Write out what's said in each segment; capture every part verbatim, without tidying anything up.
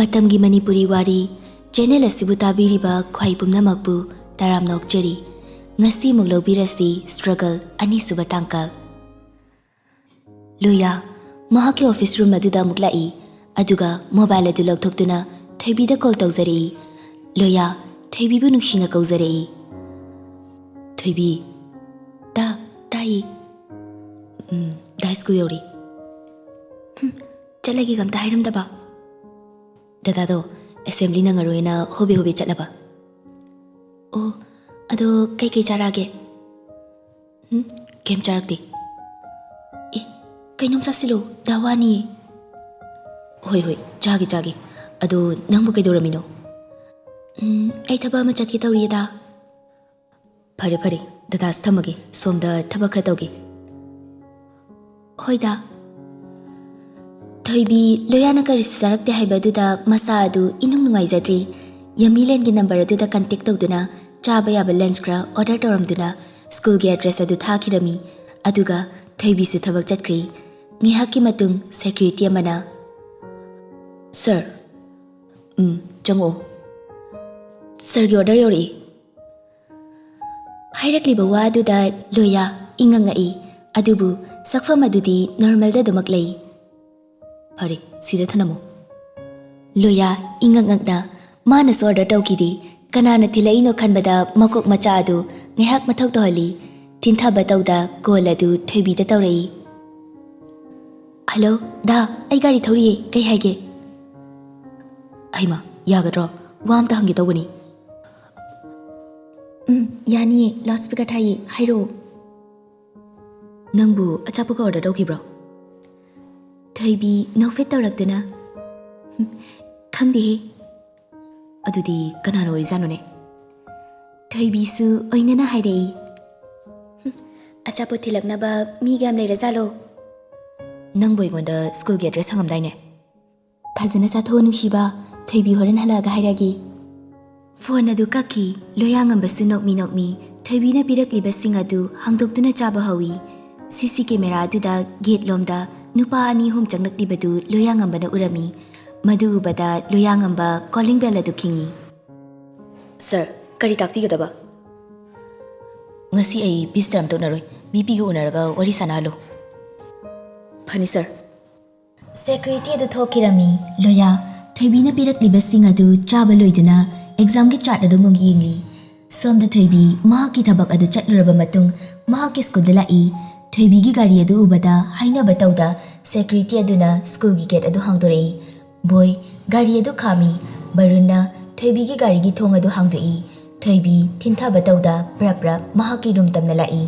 ꯃꯇꯝꯒꯤ ꯃꯅꯤꯄꯨꯔꯤ ꯋꯥꯔꯤ ꯆꯦꯅꯦꯜ ꯑꯁꯤꯕꯨ ꯇꯥꯕꯤꯔꯤꯕ ꯈ꯭ꯋꯥꯏ ꯄꯨꯝꯅꯃꯛꯄꯨ ꯇꯔꯥꯝꯅ ꯑꯣꯛꯆꯔꯤ꯫ ꯉꯁꯤ ꯑꯃꯨꯛ ꯂꯧꯕꯤꯔꯁꯤ ꯁ꯭ꯇ꯭ꯔꯒꯜ ꯑꯅꯤꯁꯨꯕ ꯇꯥꯡꯀꯛ꯫ ꯂꯣꯌꯥ ꯃꯍꯥꯛꯀꯤ ꯑꯣꯐꯤꯁ ꯔꯨꯝ ꯑꯗꯨꯗ ꯑꯃꯨꯛ ꯂꯥꯛꯏ, ꯑꯗꯨꯒ ꯃꯣꯕꯥꯏꯜ ꯑꯗꯨ ꯂꯧꯊꯣꯛꯇꯨꯅ ꯊꯣꯏꯕꯤꯗ ꯀꯣꯜ ꯇꯧꯖꯔꯛꯏ꯫ ꯂꯣꯌꯥ ꯊꯣꯏꯕꯤꯕꯨ ꯅꯨꯡꯁꯤꯅ ꯀꯧꯖꯔꯛꯏ꯫ ꯊꯣꯏꯕꯤ꯫ ꯇꯥ, ꯇꯥꯏꯌꯦ꯫ ꯎꯝ, ꯗꯥ ꯁ꯭ꯀꯨꯜ ꯌꯧꯔꯤ꯫ ꯍꯨꯝ, ꯆꯠꯂꯒꯦꯒ ꯑꯝꯇ ꯍꯥꯏꯔꯝꯗꯕ꯫ ꯗꯗꯥꯗꯣ ꯑꯦꯁꯦꯝꯕ꯭ꯂꯤ ꯅꯪꯉꯔꯣꯏꯅ ꯍꯣꯕꯦ ꯍꯣꯕꯦ ꯆꯠꯂꯕ꯫ ꯑꯣ, ꯑꯗꯣ ꯀꯩꯀꯩ ꯆꯥꯔꯛꯑꯒꯦ? ꯎꯝ, ꯀꯩꯝ ꯆꯥꯔꯛꯇꯦ꯫ ꯑꯦ, ꯀꯩꯅꯣꯝ ꯆꯥꯁꯤꯜꯂꯣ, ꯗꯥ ꯋꯥꯅꯤꯌꯦ꯫ ꯍꯣꯏ, ꯍꯣꯏ, ꯆꯥꯒꯦ, ꯆꯥꯒꯦ꯫ ꯑꯗꯣ ꯅꯪꯕꯨ ꯀꯩꯗꯧꯔꯝꯃꯤꯅꯣ? ꯎꯝ, ꯑꯩ ꯊꯕꯛ ꯑꯃ ꯆꯠꯀꯦ ꯇꯧꯔꯤꯌꯦ, ꯗꯥ꯫ ꯐꯔꯦ, ꯐꯔꯦ, ꯗꯗꯥꯁꯨ ꯊꯝꯃꯒꯦ, ꯁꯣꯝꯗ ꯊꯕꯛ ꯈꯔ ꯇꯧꯒꯦ꯫ ꯍꯣꯏ, ꯗꯥ꯫ ꯊꯣꯏꯕꯤ, ꯂꯣꯌꯥꯅ ꯀꯔꯤꯁꯨ ꯆꯥꯔꯛꯇꯦ ꯍꯥꯏꯕ ꯑꯗꯨꯗ ꯃꯁꯥ ꯑꯗꯨ ꯏꯅꯨꯡ ꯅꯨꯡꯉꯥꯏꯖꯗ꯭ꯔꯤ꯫ ꯌꯝꯃꯤ ꯂꯦꯟꯒꯤ ꯅꯝꯕꯔ ꯑꯗꯨꯗ ꯀꯟꯇꯦꯛ ꯇꯧꯗꯨꯅ ꯆꯥꯕ ꯌꯥꯕ ꯂꯟꯆ ꯈꯔ ꯑꯣꯔꯗꯔ ꯇꯧꯔꯝꯗꯨꯅ ꯁ꯭ꯀꯨꯜꯒꯤ ꯑꯦꯗ꯭ꯔꯦꯁ ꯑꯗꯨ ꯊꯥꯈꯤꯔꯝꯃꯤ꯫ ꯑꯗꯨꯒ ꯊꯣꯏꯕꯤꯁꯨ ꯊꯕꯛ ꯆꯠꯈ꯭ꯔꯤ꯫ ꯉꯥꯏꯍꯥꯛꯀꯤ ꯃꯇꯨꯡ ꯁꯦꯀ꯭ꯌꯨꯔꯤꯇꯤ ꯑꯃꯅ, "ꯁꯔ꯫" "ꯎꯝ, ꯆꯪꯉꯛꯑꯣ꯫ ꯁꯔꯒꯤ ꯑꯣꯔꯗꯔ ꯌꯧꯔꯛꯏ꯫" ꯍꯥꯏꯔꯛꯂꯤꯕ ꯋꯥ ꯑꯗꯨꯗ ꯂꯣꯌꯥ ꯏꯉꯛ ꯉꯛꯏ, ꯑꯗꯨꯕꯨ ꯁꯛꯐꯝ ꯑꯗꯨꯗꯤ ꯅꯣꯔꯃꯦꯜꯗ ꯑꯗꯨꯃꯛ ꯂꯩ꯫ "ꯐꯔꯦ, ꯁꯤꯗ ꯊꯅꯝꯃꯨ꯫" ꯂꯣꯌꯥ ꯏꯉꯛ ꯉꯛꯅ ꯃꯥꯅꯁꯨ ꯑꯣꯔꯗꯔ ꯇꯧꯈꯤꯗꯦ꯫ ꯀꯅꯥꯅ ꯊꯤꯜꯂꯛꯏꯅꯣ ꯈꯟꯕꯗ ꯃꯀꯣꯛ ꯃꯆꯥ ꯑꯗꯨ ꯉꯥꯏꯍꯥꯛ ꯃꯊꯧ ꯇꯧꯍꯜꯂꯤ꯫ ꯊꯤꯟꯊꯕ ꯇꯧꯗ ꯀꯣꯜ ꯑꯗꯨ ꯊꯣꯏꯕꯤꯗ ꯇꯧꯔꯛꯏ꯫ "ꯍꯜꯂꯣ, ꯗꯥ, ꯑꯩ ꯒꯥꯔꯤ ꯊꯧꯔꯤꯌꯦ, ꯀꯩ ꯍꯥꯏꯒꯦ?" "ꯍꯩꯃꯥ, ꯌꯥꯒꯗ꯭ꯔꯣ? ꯋꯥ ꯑꯝꯇ ꯍꯪꯒꯦ ꯇꯧꯕꯅꯤ꯫" "ꯎꯝ, ꯌꯥꯅꯤꯌꯦ, ꯂꯥꯎꯠ ꯁ꯭ꯄꯤꯀꯔ ꯊꯥꯏꯌꯦ, ꯍꯥꯏꯔꯛꯑꯣ꯫" "ꯅꯪꯕꯨ ꯑꯆꯥꯄꯣꯠꯀ ꯑꯣꯔꯗꯔ ꯇꯧꯈꯤꯕ꯭ꯔꯣ?" ꯊꯣꯏꯕꯤ ꯅꯣꯛꯐꯦꯠ ꯇꯧꯔꯛꯇꯨꯅ, "ꯍꯨꯝ, ꯈꯪꯗꯦꯍꯦ꯫" "ꯑꯗꯨꯗꯤ ꯀꯅꯥꯅ ꯑꯣꯏꯔꯤꯖꯥꯠꯅꯣꯅꯦ?" ꯊꯣꯏꯕꯤꯁꯨ ꯑꯣꯏꯅꯅ ꯍꯥꯏꯔꯛꯏ, "ꯍꯨꯝ, ꯑꯆꯥꯄꯣꯠ ꯊꯤꯜꯂꯛꯅꯕ ꯃꯤꯒ ꯌꯥꯝ ꯂꯩꯔꯖꯥꯠꯂꯣ?" "ꯅꯪꯕꯨ ꯑꯩꯉꯣꯟꯗ ꯁ꯭ꯀꯨꯜꯒꯤ ꯑꯦꯗ꯭ꯔꯦꯁ ꯍꯪꯉꯝꯗꯥꯏꯅꯦ?" "ꯐꯖꯅ ꯆꯥꯊꯣꯛꯑꯣ ꯅꯨꯡꯁꯤꯕ, ꯊꯣꯏꯕꯤ ꯍꯣꯔꯦꯟ ꯍꯜꯂꯛꯑꯒ ꯍꯥꯏꯔꯛꯑꯒꯦ꯫" ꯐꯣꯟ ꯑꯗꯨ ꯀꯛꯈꯤ꯫ ꯂꯣꯌꯥꯉꯝꯕꯁꯨ ꯅꯣꯛꯃꯤ ꯅꯣꯛꯃꯤ ꯊꯣꯏꯕꯤꯅ ꯄꯤꯔꯛꯂꯤꯕꯁꯤꯡ ꯑꯗꯨ ꯍꯥꯡꯗꯣꯛꯇꯨꯅ ꯆꯥꯕ ꯍꯧꯏ꯫ ꯁꯤ ꯁꯤ ꯀꯦꯃꯦꯔꯥ ꯑꯗꯨꯗ ꯒꯦꯠ ꯂꯣꯝꯗ ꯅꯨꯄꯥ ꯑꯅꯤ ꯑꯍꯨꯝ ꯆꯪꯂꯛꯂꯤꯕꯗꯨ ꯂꯣꯌꯥꯉꯝꯕꯅ ꯎꯔꯝꯃꯤ꯫ ꯃꯗꯨ ꯎꯕꯗ ꯂꯣꯌꯥꯉꯝꯕ ꯀꯣꯂꯤꯡ ꯕꯦꯜ ꯑꯗꯨ ꯈꯤꯡꯏ꯫ "ꯁꯔ, ꯀꯔꯤ ꯇꯥꯛꯄꯤꯒꯗꯕ?" "ꯉꯁꯤ ꯑꯩ ꯕꯤꯁꯇꯔꯝ ꯇꯧꯅꯔꯣꯏ꯫ ꯚꯤꯄꯤꯒ ꯎꯅꯔꯒ ꯋꯥꯔꯤ ꯁꯥꯟꯅꯍꯜꯂꯨ꯫" "ꯐꯅꯤ, ꯁꯔ꯫" ꯁꯦꯀ꯭ꯌꯨꯔꯤꯇꯤ ꯑꯗꯨ ꯊꯣꯛꯈꯤꯔꯝꯃꯤ꯫ ꯂꯣꯌꯥ, ꯊꯣꯏꯕꯤꯅ ꯄꯤꯔꯛꯂꯤꯕꯁꯤꯡ ꯑꯗꯨ ꯆꯥꯕ ꯂꯣꯏꯗꯨꯅ ꯑꯦꯛꯖꯥꯝꯒꯤ ꯆꯥꯔꯠ ꯑꯗꯨ ꯑꯃꯨꯛ ꯌꯦꯡꯂꯤ꯫ ꯁꯣꯝꯗ ꯊꯣꯏꯕꯤ ꯃꯍꯥꯛꯀꯤ ꯊꯕꯛ ꯑꯗꯨ ꯆꯠꯂꯨꯔꯕ ꯃꯇꯨꯡ ꯃꯍꯥꯛꯀꯤ ꯁ꯭ꯀꯨꯜꯗ ꯂꯥꯛꯏ꯫ ꯊꯣꯏꯕꯤꯒꯤ ꯒꯥꯔꯤ ꯑꯗꯨ ꯎꯕꯗ ꯍꯥꯏꯅꯕ ꯇꯧꯗ ꯁꯦꯀ꯭ꯌꯨꯔꯤꯇꯤ ꯑꯗꯨꯅ ꯁ꯭ꯀꯨꯜꯒꯤ ꯒꯦꯠ ꯑꯗꯨ ꯍꯥꯡꯗꯣꯔꯛꯏ꯫ ꯕꯣꯏ, ꯒꯥꯔꯤ ꯑꯗꯨ ꯈꯥꯝꯃꯤ꯫ ꯕꯔꯨꯟꯅ ꯊꯣꯏꯕꯤꯒꯤ ꯒꯥꯔꯤꯒꯤ ꯊꯣꯡ ꯑꯗꯨ ꯍꯥꯡꯗꯣꯛꯏ꯫ ꯊꯣꯏꯕꯤ ꯊꯤꯟꯊꯕ ꯇꯧꯗ ꯄ꯭ꯔꯞ ꯄ꯭ꯔꯞ ꯃꯍꯥꯛꯀꯤ ꯔꯨꯝ ꯇꯝꯅ ꯂꯥꯛꯏ꯫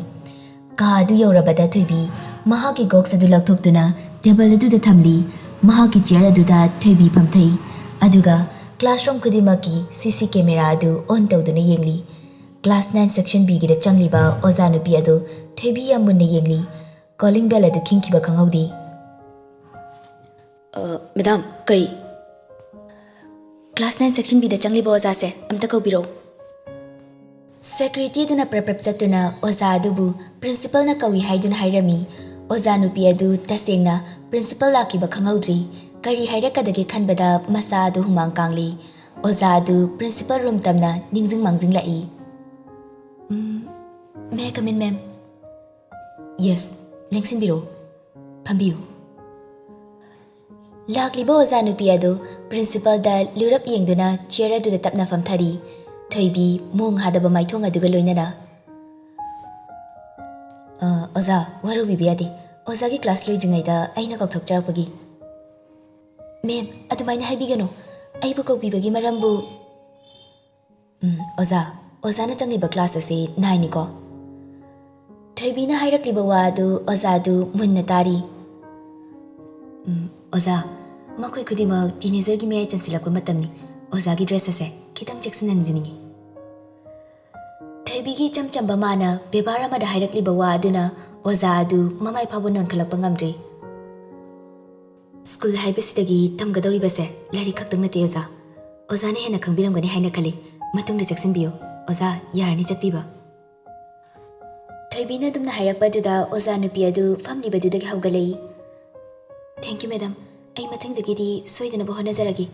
ꯀꯥ ꯑꯗꯨ ꯌꯧꯔꯕꯗ ꯊꯣꯏꯕꯤ ꯃꯍꯥꯛꯀꯤ ꯒꯣꯛꯁ ꯑꯗꯨ ꯂꯧꯊꯣꯛꯇꯨꯅ ꯇꯦꯕꯜ ꯑꯗꯨꯗ ꯊꯝꯂꯤ꯫ ꯃꯍꯥꯛꯀꯤ ꯆꯤꯌꯔ ꯑꯗꯨꯗ ꯊꯣꯏꯕꯤ ꯐꯝꯊꯩ꯫ ꯑꯗꯨꯒ ꯀ꯭ꯂꯥꯁꯔꯨꯝ ꯈꯨꯗꯤꯡꯃꯛꯀꯤ ꯁꯤ ꯁꯤ ꯀꯦꯃꯦꯔꯥ ꯑꯗꯨ ꯑꯣꯟ ꯇꯧꯗꯨꯅ ꯌꯦꯡꯂꯤ꯫ ꯀ꯭ꯂꯥꯁ ꯅꯥꯏꯟ ꯁꯦꯛꯁꯟ ꯕꯤꯒꯤꯗ ꯆꯪꯂꯤꯕ ꯑꯣꯖꯥ ꯅꯨꯄꯤ ꯑꯗꯨ ꯊꯣꯏꯕꯤ ꯌꯥꯝ ꯃꯨꯟꯅ ꯌꯦꯡꯂꯤ꯫ ꯀꯣꯂꯤꯡ ꯕꯦꯜ ꯑꯗꯨ ꯈꯤꯡꯈꯤꯕ ꯈꯪꯍꯧꯗꯦ꯫ "ꯑ, ꯃꯦꯗꯥꯝ, ꯀꯩ?" "ꯀ꯭ꯂꯥꯁ ꯅꯥꯏꯟ ꯁꯦꯛꯁꯟ ꯕꯤꯗ ꯆꯪꯂꯤꯕ ꯑꯣꯖꯥꯁꯦ ꯑꯝꯇ ꯀꯧꯕꯤꯔꯛꯎ꯫" ꯁꯦꯀ꯭ꯌꯨꯔꯤꯇꯤ ꯑꯗꯨꯅ ꯄ꯭ꯔꯞ ꯄ꯭ꯔꯞ ꯆꯠꯇꯨꯅ ꯑꯣꯖꯥ ꯑꯗꯨꯕꯨ ꯄ꯭ꯔꯤꯟꯁꯤꯄꯜꯅ ꯀꯧꯏ ꯍꯥꯏꯗꯨꯅ ꯍꯥꯏꯔꯝꯃꯤ꯫ ꯑꯣꯖꯥ ꯅꯨꯄꯤ ꯑꯗꯨ ꯇꯁꯦꯡꯅ ꯄ꯭ꯔꯤꯟꯁꯤꯄꯜ ꯂꯥꯛꯈꯤꯕ ꯈꯪꯍꯧꯗ꯭ꯔꯤ꯫ ꯀꯔꯤ ꯍꯥꯏꯔꯛꯀꯗꯒꯦ ꯈꯟꯕꯗ ꯃꯁꯥ ꯑꯗꯨ ꯍꯨꯃꯥꯡ ꯀꯥꯡꯂꯤ꯫ ꯑꯣꯖꯥ ꯑꯗꯨ ꯄ꯭ꯔꯤꯟꯁꯤꯄꯜ ꯔꯨꯝ ꯇꯝꯅ ꯅꯤꯡꯁꯤꯡ ꯃꯥꯡꯖꯤꯡꯂꯛꯏ꯫ "ꯎꯝ, may I come in, ma'am?" "Yes, ꯂꯦꯡꯁꯤꯟꯕꯤꯔꯣ꯫ ꯐꯝꯕꯤꯌꯨ꯫" ꯂꯥꯛꯂꯤꯕ ꯑꯣꯖꯥ ꯅꯨꯄꯤ ꯑꯗꯨ ꯄ꯭ꯔꯤꯟꯁꯤꯄꯜꯗ ꯂꯨꯔꯞ ꯌꯦꯡꯗꯨꯅ ꯆꯤꯌꯔ ꯑꯗꯨꯗ ꯇꯞꯅ ꯐꯝꯊꯔꯤ꯫ ꯊꯣꯏꯕꯤ ꯃꯣꯡ ꯍꯥꯗꯕ ꯃꯥꯏꯊꯣꯡ ꯑꯗꯨꯒ ꯂꯣꯏꯅꯅ꯫ "ꯑ, ꯑꯣꯖꯥ, ꯋꯥꯔꯧꯕꯤꯕ ꯌꯥꯗꯦ꯫ ꯑꯣꯖꯥꯒꯤ ꯀ꯭ꯂꯥꯁ ꯂꯣꯏꯗ꯭ꯔꯤꯉꯩꯗ ꯑꯩꯅ ꯀꯥꯎꯊꯣꯛꯆꯔꯛꯄꯒꯤ꯫" "ꯃꯦꯝ, ꯑꯗꯨꯃꯥꯏꯅ ꯍꯥꯏꯕꯤꯒꯅꯨ꯫ ꯑꯩꯕꯨ ꯀꯧꯕꯤꯕꯒꯤ ꯃꯔꯝꯕꯨ꯫" "ꯎꯝ, ꯑꯣꯖꯥ, ꯑꯣꯖꯥꯅ ꯆꯪꯂꯤꯕ ꯀ꯭ꯂꯥꯁ ꯑꯁꯤ ꯅꯥꯏꯟꯅꯤꯀꯣ?" ꯊꯣꯏꯕꯤꯅ ꯍꯥꯏꯔꯛꯂꯤꯕ ꯋꯥ ꯑꯗꯨ ꯑꯣꯖꯥꯗꯨ ꯃꯨꯟꯅ ꯇꯥꯔꯤ꯫ "ꯎꯝ, ꯑꯣꯖꯥ, ꯃꯈꯣꯏ ꯈꯨꯗꯤꯡꯃꯛ ꯇꯤꯅꯦꯖꯔꯒꯤ ꯃꯌꯥꯏ ꯆꯟꯁꯤꯜꯂꯛꯄ ꯃꯇꯝꯅꯤ꯫ ꯑꯣꯖꯥꯒꯤ ꯗ꯭ꯔꯦꯁ ꯑꯁꯦ ꯈꯤꯇꯪ ꯆꯦꯛꯁꯤꯟꯍꯟꯖꯅꯤꯡꯏ꯫" ꯊꯣꯏꯕꯤꯒꯤ ꯏꯆꯝ ꯆꯝꯕ ꯃꯥꯅ ꯕꯦꯕꯥꯔ ꯑꯃꯗ ꯍꯥꯏꯔꯛꯂꯤꯕ ꯋꯥ ꯑꯗꯨꯅ ꯑꯣꯖꯥ ꯑꯗꯨ ꯃꯃꯥꯏ ꯐꯥꯎꯕ ꯅꯣꯟꯈꯠꯂꯛꯄ ꯉꯝꯗ꯭ꯔꯤ꯫ "ꯁ꯭ꯀꯨꯜ ꯍꯥꯏꯕꯁꯤꯗꯒꯤ ꯇꯝꯒꯗꯧꯔꯤꯕꯁꯦ ꯂꯥꯏꯔꯤꯛ ꯈꯛꯇꯪ ꯅꯠꯇꯦ, ꯑꯣꯖꯥ꯫ ꯑꯣꯖꯥꯅ ꯍꯦꯟꯅ ꯈꯪꯕꯤꯔꯝꯒꯅꯤ ꯍꯥꯏꯅ ꯈꯜꯂꯤ꯫ ꯃꯇꯨꯡꯗ ꯆꯦꯛꯁꯤꯟꯕꯤꯌꯨ꯫ ꯑꯣꯖꯥ, ꯌꯥꯔꯅꯤ ꯆꯠꯄꯤꯕ꯫" ꯊꯣꯏꯕꯤꯅ ꯑꯗꯨꯝꯅ ꯍꯥꯏꯔꯛꯄ ꯑꯗꯨꯗ ꯑꯣꯖꯥ ꯅꯨꯄꯤ ꯑꯗꯨ ꯐꯝꯂꯤꯕꯗꯨꯗꯒꯤ ꯍꯧꯒꯠꯂꯛꯏ꯫ "Thank you, madam꯫ ꯑꯩ ꯃꯊꯪꯗꯒꯤꯗꯤ ꯁꯣꯏꯗꯅꯕ ꯍꯣꯠꯅꯖꯔꯒꯦ꯫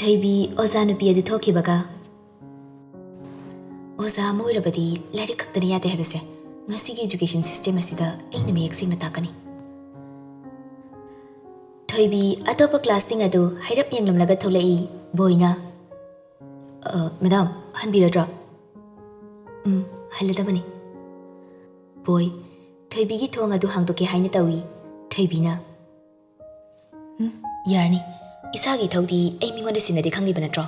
ꯊꯣꯏꯕꯤ ꯑꯣꯖꯥ ꯅꯨꯄꯤ ꯑꯗꯨ ꯊꯣꯛꯈꯤꯕꯒ, ꯑꯣꯖꯥ ꯑꯃ ꯑꯣꯏꯔꯕꯗꯤ ꯂꯥꯏꯔꯤꯛ ꯈꯛꯇꯅ ꯌꯥꯗꯦ ꯍꯥꯏꯕꯁꯦ ꯉꯁꯤꯒꯤ education system ꯑꯁꯤꯗ ꯑꯩꯅ ꯃꯌꯦꯛ ꯁꯦꯡꯅ ꯇꯥꯛꯀꯅꯤ꯫ ꯊꯣꯏꯕꯤ ꯑꯇꯣꯞꯄ classꯁꯤꯡ ꯑꯗꯨ ꯍꯥꯏꯔꯞ ꯌꯦꯡꯂꯝꯂꯒ ꯊꯣꯛꯂꯛꯏ꯫ ꯕꯣꯏꯅ, "ꯑ, ꯃꯦꯗꯥꯝ, ꯍꯟꯕꯤꯔꯗ꯭ꯔꯣ?" "ꯎꯝ, ꯍꯜꯂꯗꯕꯅꯤ꯫" ꯕꯣꯏ, ꯊꯣꯏꯕꯤꯒꯤ ꯊꯣꯡ ꯑꯗꯨ ꯍꯥꯡꯗꯣꯛꯀꯦ ꯍꯥꯏꯅ ꯇꯧꯏ꯫ ꯊꯣꯏꯕꯤꯅ, "ꯎꯝ, ꯌꯥꯔꯅꯤ꯫ ꯏꯁꯥꯒꯤ ꯏꯊꯧꯗꯤ ꯑꯩ ꯃꯤꯉꯣꯟꯗ ꯁꯤꯟꯅꯗꯦ ꯈꯪꯂꯤꯕ ꯅꯠꯇ꯭ꯔꯣ?"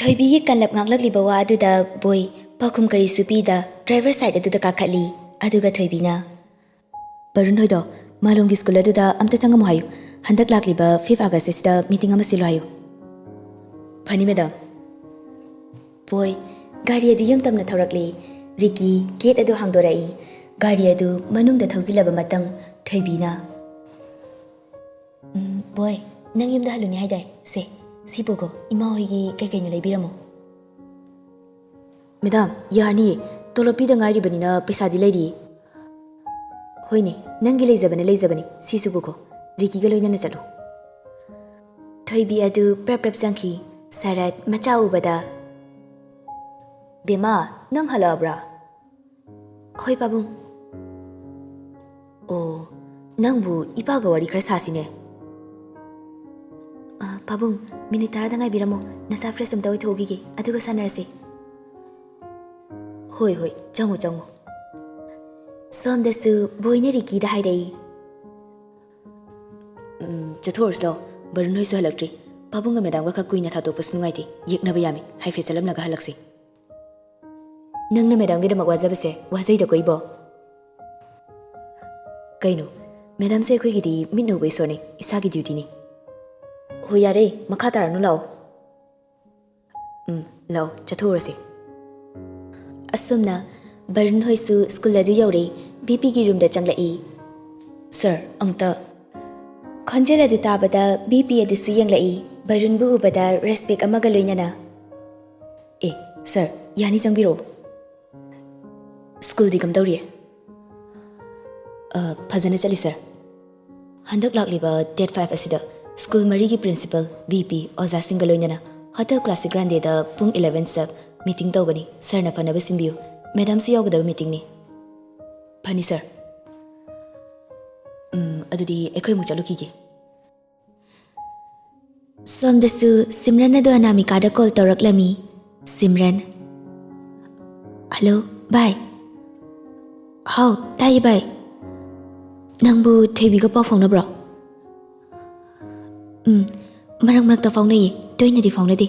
ꯊꯣꯏꯕꯤꯒꯤ ꯀꯜꯂꯞ ꯉꯥꯛꯂꯛꯂꯤꯕ ꯋꯥ ꯑꯗꯨꯗ ꯕꯣꯏ ꯄꯥꯎꯈꯨꯝ ꯀꯔꯤꯁꯨ ꯄꯤꯗ driver side ꯑꯗꯨꯗ ꯀꯥꯈꯠꯂꯤ꯫ ꯑꯗꯨꯒ ꯊꯣꯏꯕꯤꯅ, "ꯕꯔꯨꯟ ꯍꯣꯏꯗꯣ ꯃꯥꯂꯣꯝꯒꯤ school ꯑꯗꯨꯗ ꯑꯝꯇ ꯆꯪꯉꯝꯃꯨ ꯍꯥꯏꯌꯨ꯫ ꯍꯟꯗꯛ ꯂꯥꯛꯂꯤꯕ fifth August ꯑꯁꯤꯗ meeting ꯑꯃ ꯁꯤꯜꯂꯨ ꯍꯥꯏꯌꯨ꯫" "ꯐꯅꯤ, ꯃꯦꯗꯥꯝ꯫" ꯕꯣꯏ, ꯒꯥꯔꯤ ꯑꯗꯨ ꯌꯥꯝ ꯇꯞꯅ ꯊꯧꯔꯛꯂꯤ꯫ ꯔꯤꯀꯤ gate ꯑꯗꯨ ꯍꯥꯡꯗꯣꯔꯛꯏ꯫ ꯒꯥꯔꯤ ꯑꯗꯨ ꯃꯅꯨꯡꯗ ꯊꯧꯖꯤꯜꯂꯕ ꯃꯇꯨꯡ ꯊꯣꯏꯕꯤꯅ, "ꯎꯝ, ꯕꯣꯏ, ꯅꯪ ꯌꯨꯝꯗ ꯍꯜꯂꯨꯅꯤ ꯍꯥꯏꯗꯥꯏ? ꯁꯦ, ꯁꯤ ꯄꯨꯈꯣ, ꯏꯃꯥ ꯍꯣꯏꯒꯤ ꯀꯩ ꯀꯩꯅꯣ ꯂꯩꯕꯤꯔꯝꯃꯣ꯫" "ꯃꯦꯗꯥꯝ, ꯌꯥꯔꯅꯤꯌꯦ, ꯇꯣꯂꯣꯞ ꯄꯤꯗ ꯉꯥꯏꯔꯤꯕꯅꯤꯅ ꯄꯩꯁꯥꯗꯤ ꯂꯩꯔꯤꯌꯦ꯫" "ꯍꯣꯏꯅꯦ, ꯅꯪꯒꯤ ꯂꯩꯖꯕꯅ ꯂꯩꯖꯕꯅꯤ, ꯁꯤꯁꯨ ꯄꯨꯈꯣ, ꯔꯤꯀꯤꯒ ꯂꯣꯏꯅꯅ ꯆꯠꯂꯨ꯫" ꯊꯣꯏꯕꯤ ꯑꯗꯨ ꯄ꯭ꯔꯞ ꯄ꯭ꯔꯞ ꯆꯪꯈꯤ꯫ ꯁꯔꯠ ꯃꯆꯥ ꯎꯕꯗ, "ꯕꯦꯝꯃ, ꯅꯪ ꯍꯜꯂꯛꯑꯕ꯭ꯔꯥ?" "ꯍꯣꯏ, ꯄꯥꯕꯨꯡ꯫" "ꯑꯣ, ꯅꯪꯕꯨ ꯏꯄꯥꯒ ꯋꯥꯔꯤ ꯈꯔ ꯁꯥꯁꯤꯅꯦ꯫" "ꯑ, ꯄꯥꯕꯨꯡ, minute ꯇꯔꯥꯗ ꯉꯥꯏꯕꯤꯔꯝꯃꯣ, ꯅꯆꯥ fresh ꯑꯝꯇ ꯑꯣꯏꯊꯣꯛꯎꯈꯤꯒꯦ, ꯑꯗꯨꯒ ꯁꯥꯟꯅꯔꯁꯤ꯫" "ꯍꯣꯏ, ꯍꯣꯏ, ꯆꯪꯉꯨ, ꯆꯪꯉꯨ꯫" ꯁꯣꯝꯗꯁꯨ ꯕꯣꯏꯅ ꯔꯤꯀꯤꯗ ꯍꯥꯏꯔꯛꯏ꯫ "ꯎꯝ, ꯆꯠꯊꯣꯛꯎꯔꯁꯤ ꯂꯥꯛꯑꯣ, ꯕꯔꯨꯟ ꯍꯣꯏꯁꯨ ꯍꯜꯂꯛꯇ꯭ꯔꯤ꯫ ꯄꯥꯕꯨꯡꯒ ꯃꯦꯗꯥꯝꯒ ꯈꯔ ꯀꯨꯏꯅ ꯊꯥꯗꯣꯛꯄꯁꯨ ꯅꯨꯡꯉꯥꯏꯇꯦ, ꯌꯦꯛꯅꯕ ꯌꯥꯝꯃꯤ, ꯍꯥꯏꯐꯦꯠ ꯆꯠꯂꯝꯂꯒ ꯍꯜꯂꯛꯁꯤ꯫" "ꯅꯪꯅ ꯃꯦꯗꯥꯝꯒꯤꯗꯃꯛ ꯋꯥꯖꯕꯁꯦ ꯋꯥꯖꯩꯗꯀꯣ ꯏꯕꯣ?" "ꯀꯩꯅꯣ, ꯃꯦꯗꯥꯝꯁꯦ ꯑꯩꯈꯣꯏꯒꯤꯗꯤ ꯃꯤꯠꯅ ꯎꯕ ꯏꯁꯣꯔꯅꯤ, ꯏꯁꯥꯒꯤ dutyꯅꯤ꯫" "ꯍꯣꯏ, ꯌꯥꯔꯦ, ꯃꯈꯥ ꯇꯥꯔꯛꯅꯨ, ꯂꯥꯛꯑꯣ꯫" "ꯎꯝ, ꯂꯥꯛꯑꯣ, ꯆꯠꯊꯣꯛꯎꯔꯁꯤ꯫" ꯑꯁꯨꯝꯅ ꯕꯔꯨꯟ ꯍꯣꯏꯁꯨ school ꯑꯗꯨ ꯌꯧꯔꯦ꯫ ꯕꯤꯄꯤꯒꯤ roomꯗ ꯆꯪꯂꯛꯏ꯫ "Sir, ꯑꯃꯨꯛꯇ꯫" ꯈꯣꯟꯖꯦꯜ ꯑꯗꯨ ꯇꯥꯕꯗ ꯕꯤꯄꯤ ꯑꯗꯨꯁꯨ ꯌꯦꯡꯂꯛꯏ꯫ ꯕꯔꯨꯟꯕꯨ ꯎꯕꯗ respect ꯑꯃꯒ ꯂꯣꯏꯅꯅ, "ꯑꯦ, sir, ꯌꯥꯅꯤ, ꯆꯪꯕꯤꯔꯛꯑꯣ꯫" "Schoolꯗꯤ ꯀꯝꯗꯧꯔꯤ?" "ꯑ, ꯐꯖꯅ ꯆꯠꯂꯤ, sir꯫" ꯍꯟꯗꯛ ꯂꯥꯛꯂꯤꯕ ꯗꯦꯠ ꯐꯥꯏꯚ ꯑꯁꯤꯗ ꯁ꯭ꯀꯨꯜ ꯃꯔꯤꯒꯤ ꯄ꯭ꯔꯤꯟꯁꯤꯄꯜ, ꯚꯤ ꯄꯤ, ꯑꯣꯖꯥꯁꯤꯡꯒ ꯂꯣꯏꯅꯅ ꯍꯣꯇꯦꯜ ꯀ꯭ꯂꯥꯁꯤꯛ ꯒ꯭ꯔꯥꯟꯗꯦꯗ ꯄꯨꯡ ꯏꯂꯦꯚꯦꯟ ꯁꯞ ꯃꯤꯇꯤꯡ ꯇꯧꯒꯅꯤ꯫ ꯁꯥꯔꯅ ꯐꯅꯕ ꯁꯤꯟꯕꯤꯌꯨ꯫ ꯃꯦꯗꯥꯝꯁꯨ ꯌꯥꯎꯒꯗꯕ ꯃꯤꯇꯤꯡꯅꯤ꯫ ꯐꯅꯤ ꯁꯥꯔ꯫ ꯎꯝ, ꯑꯗꯨꯗꯤ ꯑꯩꯈꯣꯏ ꯑꯃꯨꯛ ꯆꯠꯂꯨꯈꯤꯒꯦ꯫ ꯁꯣꯝꯗꯁꯨ ꯁꯤꯝꯔꯟ ꯑꯗꯨ ꯑꯅꯥꯃꯤꯀꯥꯗ ꯀꯣꯜ ꯇꯧꯔꯛꯂꯝꯃꯤ꯫ ꯁꯤꯝꯔꯟ꯫ ꯍꯜꯂꯣ, ꯚꯥꯏ꯫ ꯍꯥꯎ, ꯇꯥꯏꯌꯦ ꯚꯥꯏ꯫ ꯅꯪꯕꯨ ꯊꯣꯏꯕꯤꯒ ꯄꯥꯎ ꯐꯥꯎꯅꯕ꯭ꯔꯣ? ꯎꯝ, ꯃꯔꯛ ꯃꯔꯛꯇ ꯐꯥꯎꯅꯩꯌꯦ, ꯇꯣꯏꯅꯗꯤ ꯐꯥꯎꯅꯗꯦ꯫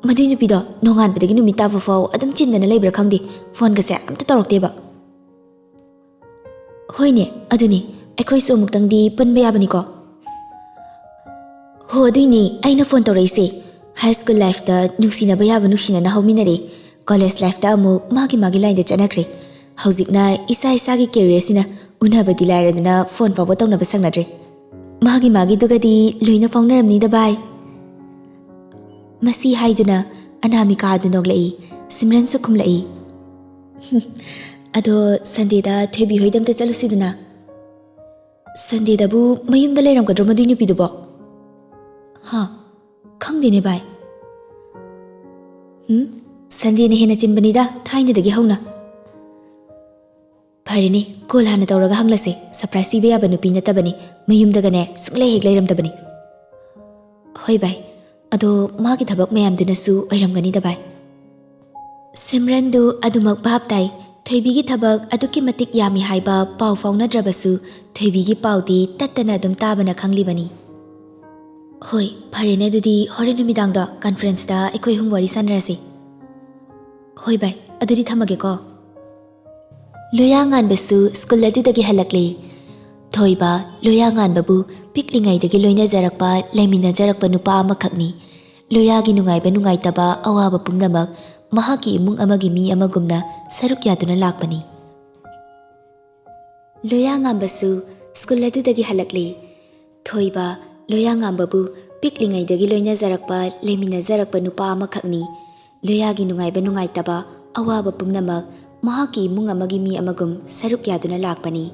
ꯃꯗꯨꯏ ꯅꯨꯄꯤꯗꯣ ꯅꯣꯡꯉꯥꯟꯕꯗꯒꯤ ꯅꯨꯃꯤꯠ ꯇꯥꯕ ꯐꯥꯎ ꯑꯗꯨꯝ ꯆꯤꯟꯗꯅ ꯂꯩꯕ꯭ꯔꯥ ꯈꯪꯗꯦ, ꯐꯣꯟꯒꯁꯦ ꯑꯝꯇ ꯇꯧꯔꯛꯇꯦꯕ꯫ ꯍꯣꯏꯅꯦ, ꯑꯗꯨꯅꯤ, ꯑꯩꯈꯣꯏꯁꯨ ꯑꯃꯨꯛꯇꯪꯗꯤ ꯄꯨꯟꯕ ꯌꯥꯕꯅꯤꯀꯣ꯫ ꯍꯣ, ꯑꯗꯨꯏꯅꯦ ꯑꯩꯅ ꯐꯣꯟ ꯇꯧꯔꯛꯏꯁꯦ꯫ ꯍꯥꯏ ꯁ꯭ꯀꯨꯜ ꯂꯥꯏꯐꯇ ꯅꯨꯡꯁꯤꯅꯕ ꯌꯥꯕ ꯅꯨꯡꯁꯤꯅꯅ ꯍꯧꯃꯤꯟꯅꯔꯦ꯫ ꯀꯣꯂꯦꯖ ꯂꯥꯏꯐꯇ ꯑꯃꯨꯛ ꯃꯥꯒꯤ ꯃꯥꯒꯤ ꯂꯥꯏꯟꯗ ꯆꯠꯅꯈ꯭ꯔꯦ꯫ ꯍꯧꯖꯤꯛꯅ ꯏꯁꯥ ꯏꯁꯥꯒꯤ ꯀꯦꯔꯤꯌꯔꯁꯤꯅ ꯎꯅꯕꯗꯤ ꯂꯥꯏꯔꯗꯅ ꯐꯣꯟ ꯐꯥꯎꯕ ꯇꯧꯅꯕ ꯁꯪꯅꯗ꯭ꯔꯦ꯫ ꯃꯥꯒꯤ ꯃꯥꯒꯤꯗꯨꯒꯗꯤ ꯂꯣꯏꯅ ꯐꯥꯎꯅꯔꯝꯅꯤꯗ ꯚꯥꯏ꯫ ꯃꯁꯤ ꯍꯥꯏꯗꯨꯅ ꯑꯅꯥꯃꯤꯀꯥ ꯑꯗꯨ ꯅꯣꯛꯂꯛꯏ꯫ ꯁꯤꯝꯔꯟꯁꯨ ꯈꯨꯝꯂꯛꯏ꯫ "ꯑꯗꯣ ꯁꯟꯗꯦꯗ ꯊꯣꯏꯕꯤ ꯍꯣꯏꯗ ꯑꯝꯇ ꯆꯠꯂꯨꯁꯤꯗꯅ?" "ꯁꯟꯗꯦꯗꯕꯨ ꯃꯌꯨꯝꯗ ꯂꯩꯔꯝꯒꯗ꯭ꯔꯣ ꯃꯗꯨꯏ ꯅꯨꯄꯤꯗꯨꯕꯣ?" "ꯍꯥ, ꯈꯪꯗꯦꯅꯦ ꯚꯥꯏ꯫ ꯎꯝ, ꯁꯟꯗꯦꯅ ꯍꯦꯟꯅ ꯆꯤꯟꯕꯅꯤꯗ ꯊꯥꯏꯅꯗꯒꯤ ꯍꯧꯅ꯫ ꯐꯔꯦꯅꯦ, ꯀꯣꯜ ꯍꯥꯟꯅ ꯇꯧꯔꯒ ꯍꯪꯂꯁꯦ, ꯁꯔꯄ꯭ꯔꯥꯏꯖ ꯄꯤꯕ ꯌꯥꯕ ꯅꯨꯄꯤ ꯅꯠꯇꯕꯅꯤ, ꯃꯌꯨꯝꯗꯒꯅꯦ ꯁꯨꯡꯂꯩ ꯍꯦꯛ ꯂꯩꯔꯝꯗꯕꯅꯤ꯫" "ꯍꯣꯏ ꯚꯥꯏ, ꯑꯗꯣ ꯃꯥꯒꯤ ꯊꯕꯛ ꯃꯌꯥꯝꯗꯨꯅꯁꯨ ꯑꯣꯏꯔꯝꯒꯅꯤꯗ ꯚꯥꯏ꯫" ꯁꯤꯝꯔꯟꯗꯨ ꯑꯗꯨꯃꯛ ꯚꯥꯞ ꯇꯥꯏ꯫ ꯊꯣꯏꯕꯤꯒꯤ ꯊꯕꯛ ꯑꯗꯨꯛꯀꯤ ꯃꯇꯤꯛ ꯌꯥꯝꯃꯤ ꯍꯥꯏꯕ ꯄꯥꯎ ꯐꯥꯎꯅꯗ꯭ꯔꯕꯁꯨ ꯊꯣꯏꯕꯤꯒꯤ ꯄꯥꯎꯗꯤ ꯇꯠꯇꯅ ꯑꯗꯨꯝ ꯇꯥꯕꯅ ꯈꯪꯂꯤꯕꯅꯤ꯫ "ꯍꯣꯏ, ꯐꯔꯦꯅꯦ, ꯑꯗꯨꯗꯤ ꯍꯣꯔꯦꯟ ꯅꯨꯃꯤꯗꯥꯡꯗꯣ ꯀꯟꯐ꯭ꯔꯦꯟꯁꯇ ꯑꯩꯈꯣꯏ ꯑꯍꯨꯝ ꯋꯥꯔꯤ ꯁꯥꯟꯅꯔꯁꯤ꯫" "ꯍꯣꯏ ꯚꯥꯏ, ꯑꯗꯨꯗꯤ ꯊꯝꯃꯒꯦꯀꯣ꯫" ꯂꯣꯌꯥꯉꯥꯟꯕꯁꯨ ꯁ꯭ꯀꯨꯜ ꯑꯗꯨꯗꯒꯤ ꯍꯜꯂꯛꯂꯦ꯫ ꯊꯣꯏꯕ, ꯂꯣꯌꯥꯉꯥꯟꯕꯕꯨ ꯄꯤꯛꯂꯤꯉꯩꯗꯒꯤ ꯂꯣꯏꯅꯖꯔꯛꯄ, ꯂꯩꯃꯤꯟꯅꯖꯔꯛꯄ ꯅꯨꯄꯥ ꯑꯃꯈꯛꯅꯤ꯫ ꯂꯣꯌꯥꯒꯤ ꯅꯨꯡꯉꯥꯏꯕ ꯅꯨꯡꯉꯥꯏꯇꯕ, ꯑꯋꯥꯕ ꯄꯨꯝꯅꯃꯛ ꯃꯍꯥꯛꯀꯤ ꯏꯃꯨꯡ ꯑꯃꯒꯤ ꯃꯤ ꯑꯃꯒꯨꯝꯅ ꯁꯔꯨꯛ ꯌꯥꯗꯨꯅ ꯂꯥꯛꯄꯅꯤ꯫ ꯂꯣꯌꯥꯉꯥꯟꯕꯁꯨ ꯁ꯭ꯀꯨꯜ ꯑꯗꯨꯗꯒꯤ ꯍꯜꯂꯛꯂꯦ꯫ ꯊꯣꯏꯕ, ꯂꯣꯌꯥꯉꯥꯟꯕꯕꯨ ꯄꯤꯛꯂꯤꯉꯩꯗꯒꯤ ꯂꯣꯏꯅꯖꯔꯛꯄ, ꯂꯩꯃꯤꯟꯅꯖꯔꯛꯄ ꯅꯨꯄꯥ ꯑꯃꯈꯛꯅꯤ꯫ ꯂꯣꯌꯥꯒꯤ ꯅꯨꯡꯉꯥꯏꯕ ꯅꯨꯡꯉꯥꯏꯇꯕ, ꯑꯋꯥꯕ ꯄꯨꯝꯅꯃꯛ ꯃꯍꯥꯛꯀꯤ ꯏꯃꯨꯡ ꯑꯃꯒꯤ ꯃꯤ ꯑꯃꯒꯨꯝ ꯁꯔꯨꯛ ꯌꯥꯗꯨꯅ ꯂꯥꯛꯄꯅꯤ꯫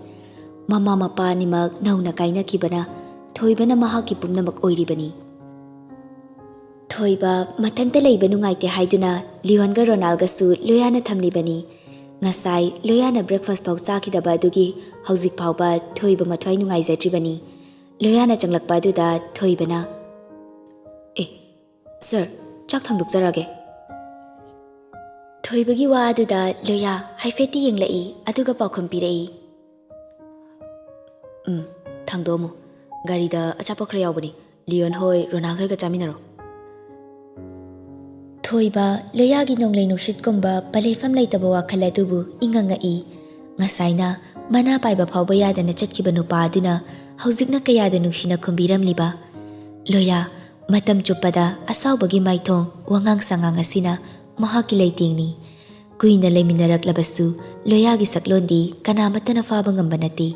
ꯃꯃꯥ ꯃꯄꯥ ꯑꯅꯤꯃꯛ ꯅꯧꯅ ꯀꯥꯏꯅꯈꯤꯕꯅ ꯊꯣꯏꯕꯅ ꯃꯍꯥꯛꯀꯤ ꯄꯨꯝꯅꯃꯛ ꯑꯣꯏꯔꯤꯕꯅꯤ꯫ ꯊꯣꯏꯕ ꯃꯊꯟꯇ ꯂꯩꯕ ꯅꯨꯡꯉꯥꯏꯇꯦ ꯍꯥꯏꯗꯨꯅ ꯂꯤꯌꯣꯟꯒ ꯔꯣꯅꯥꯜꯒꯁꯨ ꯂꯣꯌꯥꯅ ꯊꯝꯂꯤꯕꯅꯤ꯫ ꯉꯁꯥꯏ ꯂꯣꯌꯥꯅ breakfast ꯐꯥꯎ ꯆꯥꯈꯤꯗꯕ ꯑꯗꯨꯒꯤ ꯍꯧꯖꯤꯛ ꯐꯥꯎꯕ ꯊꯣꯏꯕ ꯃꯊ꯭ꯋꯥꯏ ꯅꯨꯡꯉꯥꯏꯖꯗ꯭ꯔꯤꯕꯅꯤ꯫ ꯂꯣꯌꯥꯅ ꯆꯪꯂꯛꯄ ꯑꯗꯨꯗ ꯊꯣꯏꯕꯅ, "ꯑꯦ, ꯁꯥꯔ, ꯆꯥꯛ ꯊꯥꯡꯗꯣꯛꯆꯔꯒꯦ꯫" ꯊꯣꯏꯕꯒꯤ ꯋꯥ ꯑꯗꯨꯗ ꯂꯣꯌꯥ ꯍꯥꯏꯐꯦꯠꯇꯤ ꯌꯦꯡꯂꯛꯏ, ꯑꯗꯨꯒ ꯄꯥꯎꯈꯨꯝ ꯄꯤꯔꯛꯏ, "ꯎꯝ, ꯊꯥꯡꯗꯣꯛꯑꯝꯃꯣ꯫ ꯒꯥꯔꯤꯗ ꯑꯆꯥꯄꯣꯠ ꯈꯔ ꯌꯥꯎꯕꯅꯤ꯫ ꯂꯤꯌꯣꯟ ꯍꯣꯏ, ꯔꯣꯅꯥꯜ ꯍꯣꯏꯒ ꯆꯥꯃꯤꯟꯅꯔꯣ꯫" ꯊꯣꯏꯕ ꯂꯣꯌꯥꯒꯤ ꯅꯣꯡꯂꯩ ꯅꯨꯡꯁꯤꯠꯀꯨꯝꯕ ꯄꯂꯦꯐꯝ ꯂꯩꯇꯕ ꯋꯥꯈꯜ ꯑꯗꯨꯕꯨ ꯏꯪꯉꯪꯉꯛꯏ꯫ ꯉꯁꯥꯏꯅ ꯃꯅꯥ ꯄꯥꯏꯕ ꯐꯥꯎꯕ ꯌꯥꯗꯅ ꯆꯠꯈꯤꯕ ꯅꯨꯄꯥ ꯑꯗꯨꯅ ꯍꯧꯖꯤꯛꯅ ꯀꯌꯥꯗ ꯅꯨꯡꯁꯤꯅ ꯈꯨꯝꯕꯤꯔꯝꯂꯤꯕ꯫ ꯂꯣꯌꯥ ꯃꯇꯝ ꯆꯨꯞꯄꯗ ꯑꯁꯥꯎꯕꯒꯤ ꯃꯥꯏꯊꯣꯡ, ꯋꯥꯉꯥꯡ ꯁꯉꯥꯡ ꯑꯁꯤꯅ ꯃꯍꯥꯛꯀꯤ ꯂꯩꯇꯦꯡꯅꯤ꯫ ꯀꯨꯏꯅ ꯂꯩꯃꯤꯟꯅꯔꯛꯂꯕꯁꯨ ꯂꯣꯌꯥꯒꯤ ꯁꯛꯂꯣꯟꯗꯤ ꯀꯅꯥꯃꯠꯇꯅ ꯐꯥꯕ ꯉꯝꯕ ꯅꯠꯇꯦ꯫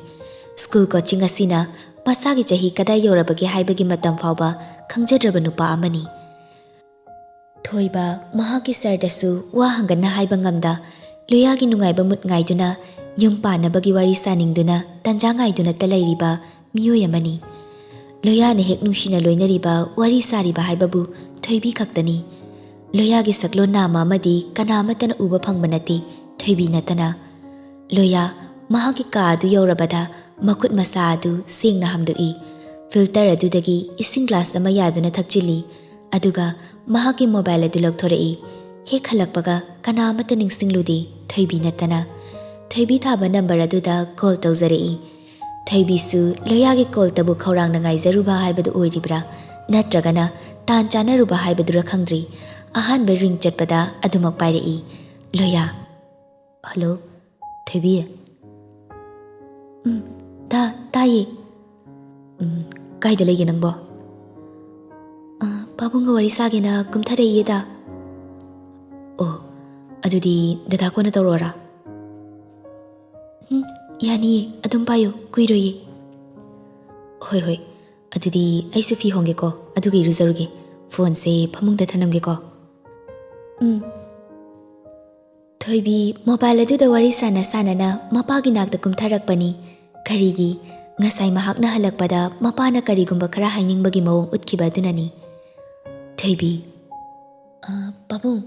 ꯁ꯭ꯀꯨꯜ ꯀꯣꯆꯤꯡ ꯑꯁꯤꯅ ꯃꯁꯥꯒꯤ ꯆꯍꯤ ꯀꯗꯥꯏ ꯌꯧꯔꯕꯒꯦ ꯍꯥꯏꯕꯒꯤ ꯃꯇꯝ ꯐꯥꯎꯕ ꯈꯪꯖꯗ꯭ꯔꯕ ꯅꯨꯄꯥ ꯑꯃꯅꯤ꯫ ꯊꯣꯏꯕ ꯃꯍꯥꯛꯀꯤ ꯁꯥꯔꯗꯁꯨ ꯋꯥ ꯍꯪꯒꯟꯅ ꯍꯥꯏꯕ ꯉꯝꯗ, ꯂꯣꯌꯥꯒꯤ ꯅꯨꯡꯉꯥꯏꯕ ꯃꯨꯠ ꯉꯥꯏꯗꯨꯅ, ꯌꯨꯝ ꯄꯥꯟꯅꯕꯒꯤ ꯋꯥꯔꯤ ꯁꯥꯅꯤꯡꯗꯨꯅ ꯇꯟꯖꯥ ꯉꯥꯏꯗꯨꯅꯇ ꯂꯩꯔꯤꯕ ꯃꯤꯑꯣꯏ ꯑꯃꯅꯤ꯫ ꯂꯣꯌꯥꯅ ꯍꯦꯛ ꯅꯨꯡꯁꯤꯅ ꯂꯣꯏꯅꯔꯤꯕ, ꯋꯥꯔꯤ ꯁꯥꯔꯤꯕ ꯍꯥꯏꯕꯕꯨ ꯊꯣꯏꯕꯤ ꯈꯛꯇꯅꯤ꯫ ꯂꯣꯌꯥꯒꯤ ꯁꯛꯂꯣꯟ ꯅꯥꯝꯃ ꯑꯃꯗꯤ ꯀꯅꯥ ꯑꯃꯠꯇꯅ ꯎꯕ ꯐꯪꯕ ꯅꯠꯇꯦ, ꯊꯣꯏꯕꯤ ꯅꯠꯇꯅ꯫ ꯂꯣꯌꯥ ꯃꯍꯥꯛꯀꯤ ꯀꯥ ꯑꯗꯨ ꯌꯧꯔꯕꯗ ꯃꯈꯨꯠ ꯃꯁꯥ ꯑꯗꯨ ꯁꯦꯡꯅ ꯍꯥꯝꯗꯣꯛꯏ꯫ ꯐꯤꯜꯇꯔ ꯑꯗꯨꯗꯒꯤ ꯏꯁꯤꯡ ꯒ꯭ꯂꯥꯁ ꯑꯃ ꯌꯥꯗꯨꯅ ꯊꯛꯆꯤꯜꯂꯤ꯫ ꯑꯗꯨꯒ ꯃꯍꯥꯛꯀꯤ ꯃꯣꯕꯥꯏꯜ ꯑꯗꯨ ꯂꯧꯊꯣꯔꯛꯏ꯫ ꯍꯦꯛ ꯍꯜꯂꯛꯄꯒ ꯀꯅꯥ ꯑꯃꯠꯇ ꯅꯤꯡꯁꯤꯡꯂꯨꯗꯦ, ꯊꯣꯏꯕꯤ ꯅꯠꯇꯅ꯫ ꯊꯣꯏꯕꯤ ꯊꯥꯕ ꯅꯝꯕꯔ ꯑꯗꯨꯗ ꯀꯣꯜ ꯇꯧꯖꯔꯛꯏ꯫ ꯊꯣꯏꯕꯤꯁꯨ ꯂꯣꯌꯥꯒꯤ ꯀꯣꯜꯇꯕꯨ ꯈꯧꯔꯥꯡꯅ ꯉꯥꯏꯖꯔꯨꯕ ꯍꯥꯏꯕꯗꯨ ꯑꯣꯏꯔꯤꯕ꯭ꯔꯥ, ꯅꯠꯇ꯭ꯔꯒꯅ ꯇꯥꯟ ꯆꯥꯅꯔꯨꯕ ꯍꯥꯏꯕꯗꯨꯔ ꯈꯪꯗ꯭ꯔꯤ꯫ ꯑꯍꯥꯟꯕ ꯔꯤꯡ ꯆꯠꯄꯗ ꯑꯗꯨꯃꯛ ꯄꯥꯏꯔꯛꯏ꯫ ꯂꯣꯌꯥ꯫ "ꯍꯜꯂꯣ, ꯊꯣꯏꯕꯤ꯫" "ꯎꯝ, ꯇꯥ-, ꯇꯥꯏꯌꯦ꯫" "ꯎꯝ, ꯀꯥꯏꯗ ꯂꯩꯒꯦ ꯅꯪꯕꯣ?" "ꯑ, ꯄꯥꯕꯨꯡꯒ ꯋꯥꯔꯤ ꯁꯥꯒꯦꯅ ꯀꯨꯝꯊꯔꯛꯏꯌꯦ, ꯗꯥ꯫" "ꯑꯣ, ꯑꯗꯨꯗꯤ ꯗꯗꯥ ꯀꯣꯟꯅ ꯇꯧꯔꯛꯑꯣꯔꯥ?" "ꯎꯝ, ꯌꯥꯅꯤꯌꯦ, ꯑꯗꯨꯝ ꯄꯥꯏꯌꯨ, ꯀꯨꯏꯔꯣꯏꯌꯦ꯫" "ꯍꯣꯏ, ꯍꯣꯏ, ꯑꯗꯨꯗꯤ ꯑꯩꯁꯨ ꯐꯤ ꯍꯣꯡꯒꯦꯀꯣ, ꯑꯗꯨꯒ ꯏꯔꯨꯖꯔꯨꯒꯦ꯫ ꯐꯣꯟꯁꯦ ꯐꯃꯨꯡꯗ ꯊꯅꯝꯒꯦꯀꯣ꯫" "ꯎꯝ꯫" ꯊꯣꯏꯕꯤ ꯃꯣꯕꯥꯏꯜ ꯑꯗꯨꯗ ꯋꯥꯔꯤ ꯁꯥꯟꯅ ꯁꯥꯟꯅꯅ ꯃꯄꯥꯒꯤ ꯅꯥꯛꯇ ꯀꯨꯝꯊꯔꯛꯄꯅꯤ꯫ ꯀꯔꯤꯒꯤ? ꯉꯁꯥꯏ ꯃꯍꯥꯛꯅ ꯍꯜꯂꯛꯄꯗ ꯃꯄꯥꯅ ꯀꯔꯤꯒꯨꯝꯕ ꯈꯔ ꯍꯥꯏꯅꯤꯡꯕꯒꯤ ꯃꯑꯣꯡ ꯎꯠꯈꯤꯕ ꯑꯗꯨꯅꯅꯤ꯫ ꯊꯣꯏꯕꯤ, "ꯑ, ꯄꯥꯕꯨꯡ꯫"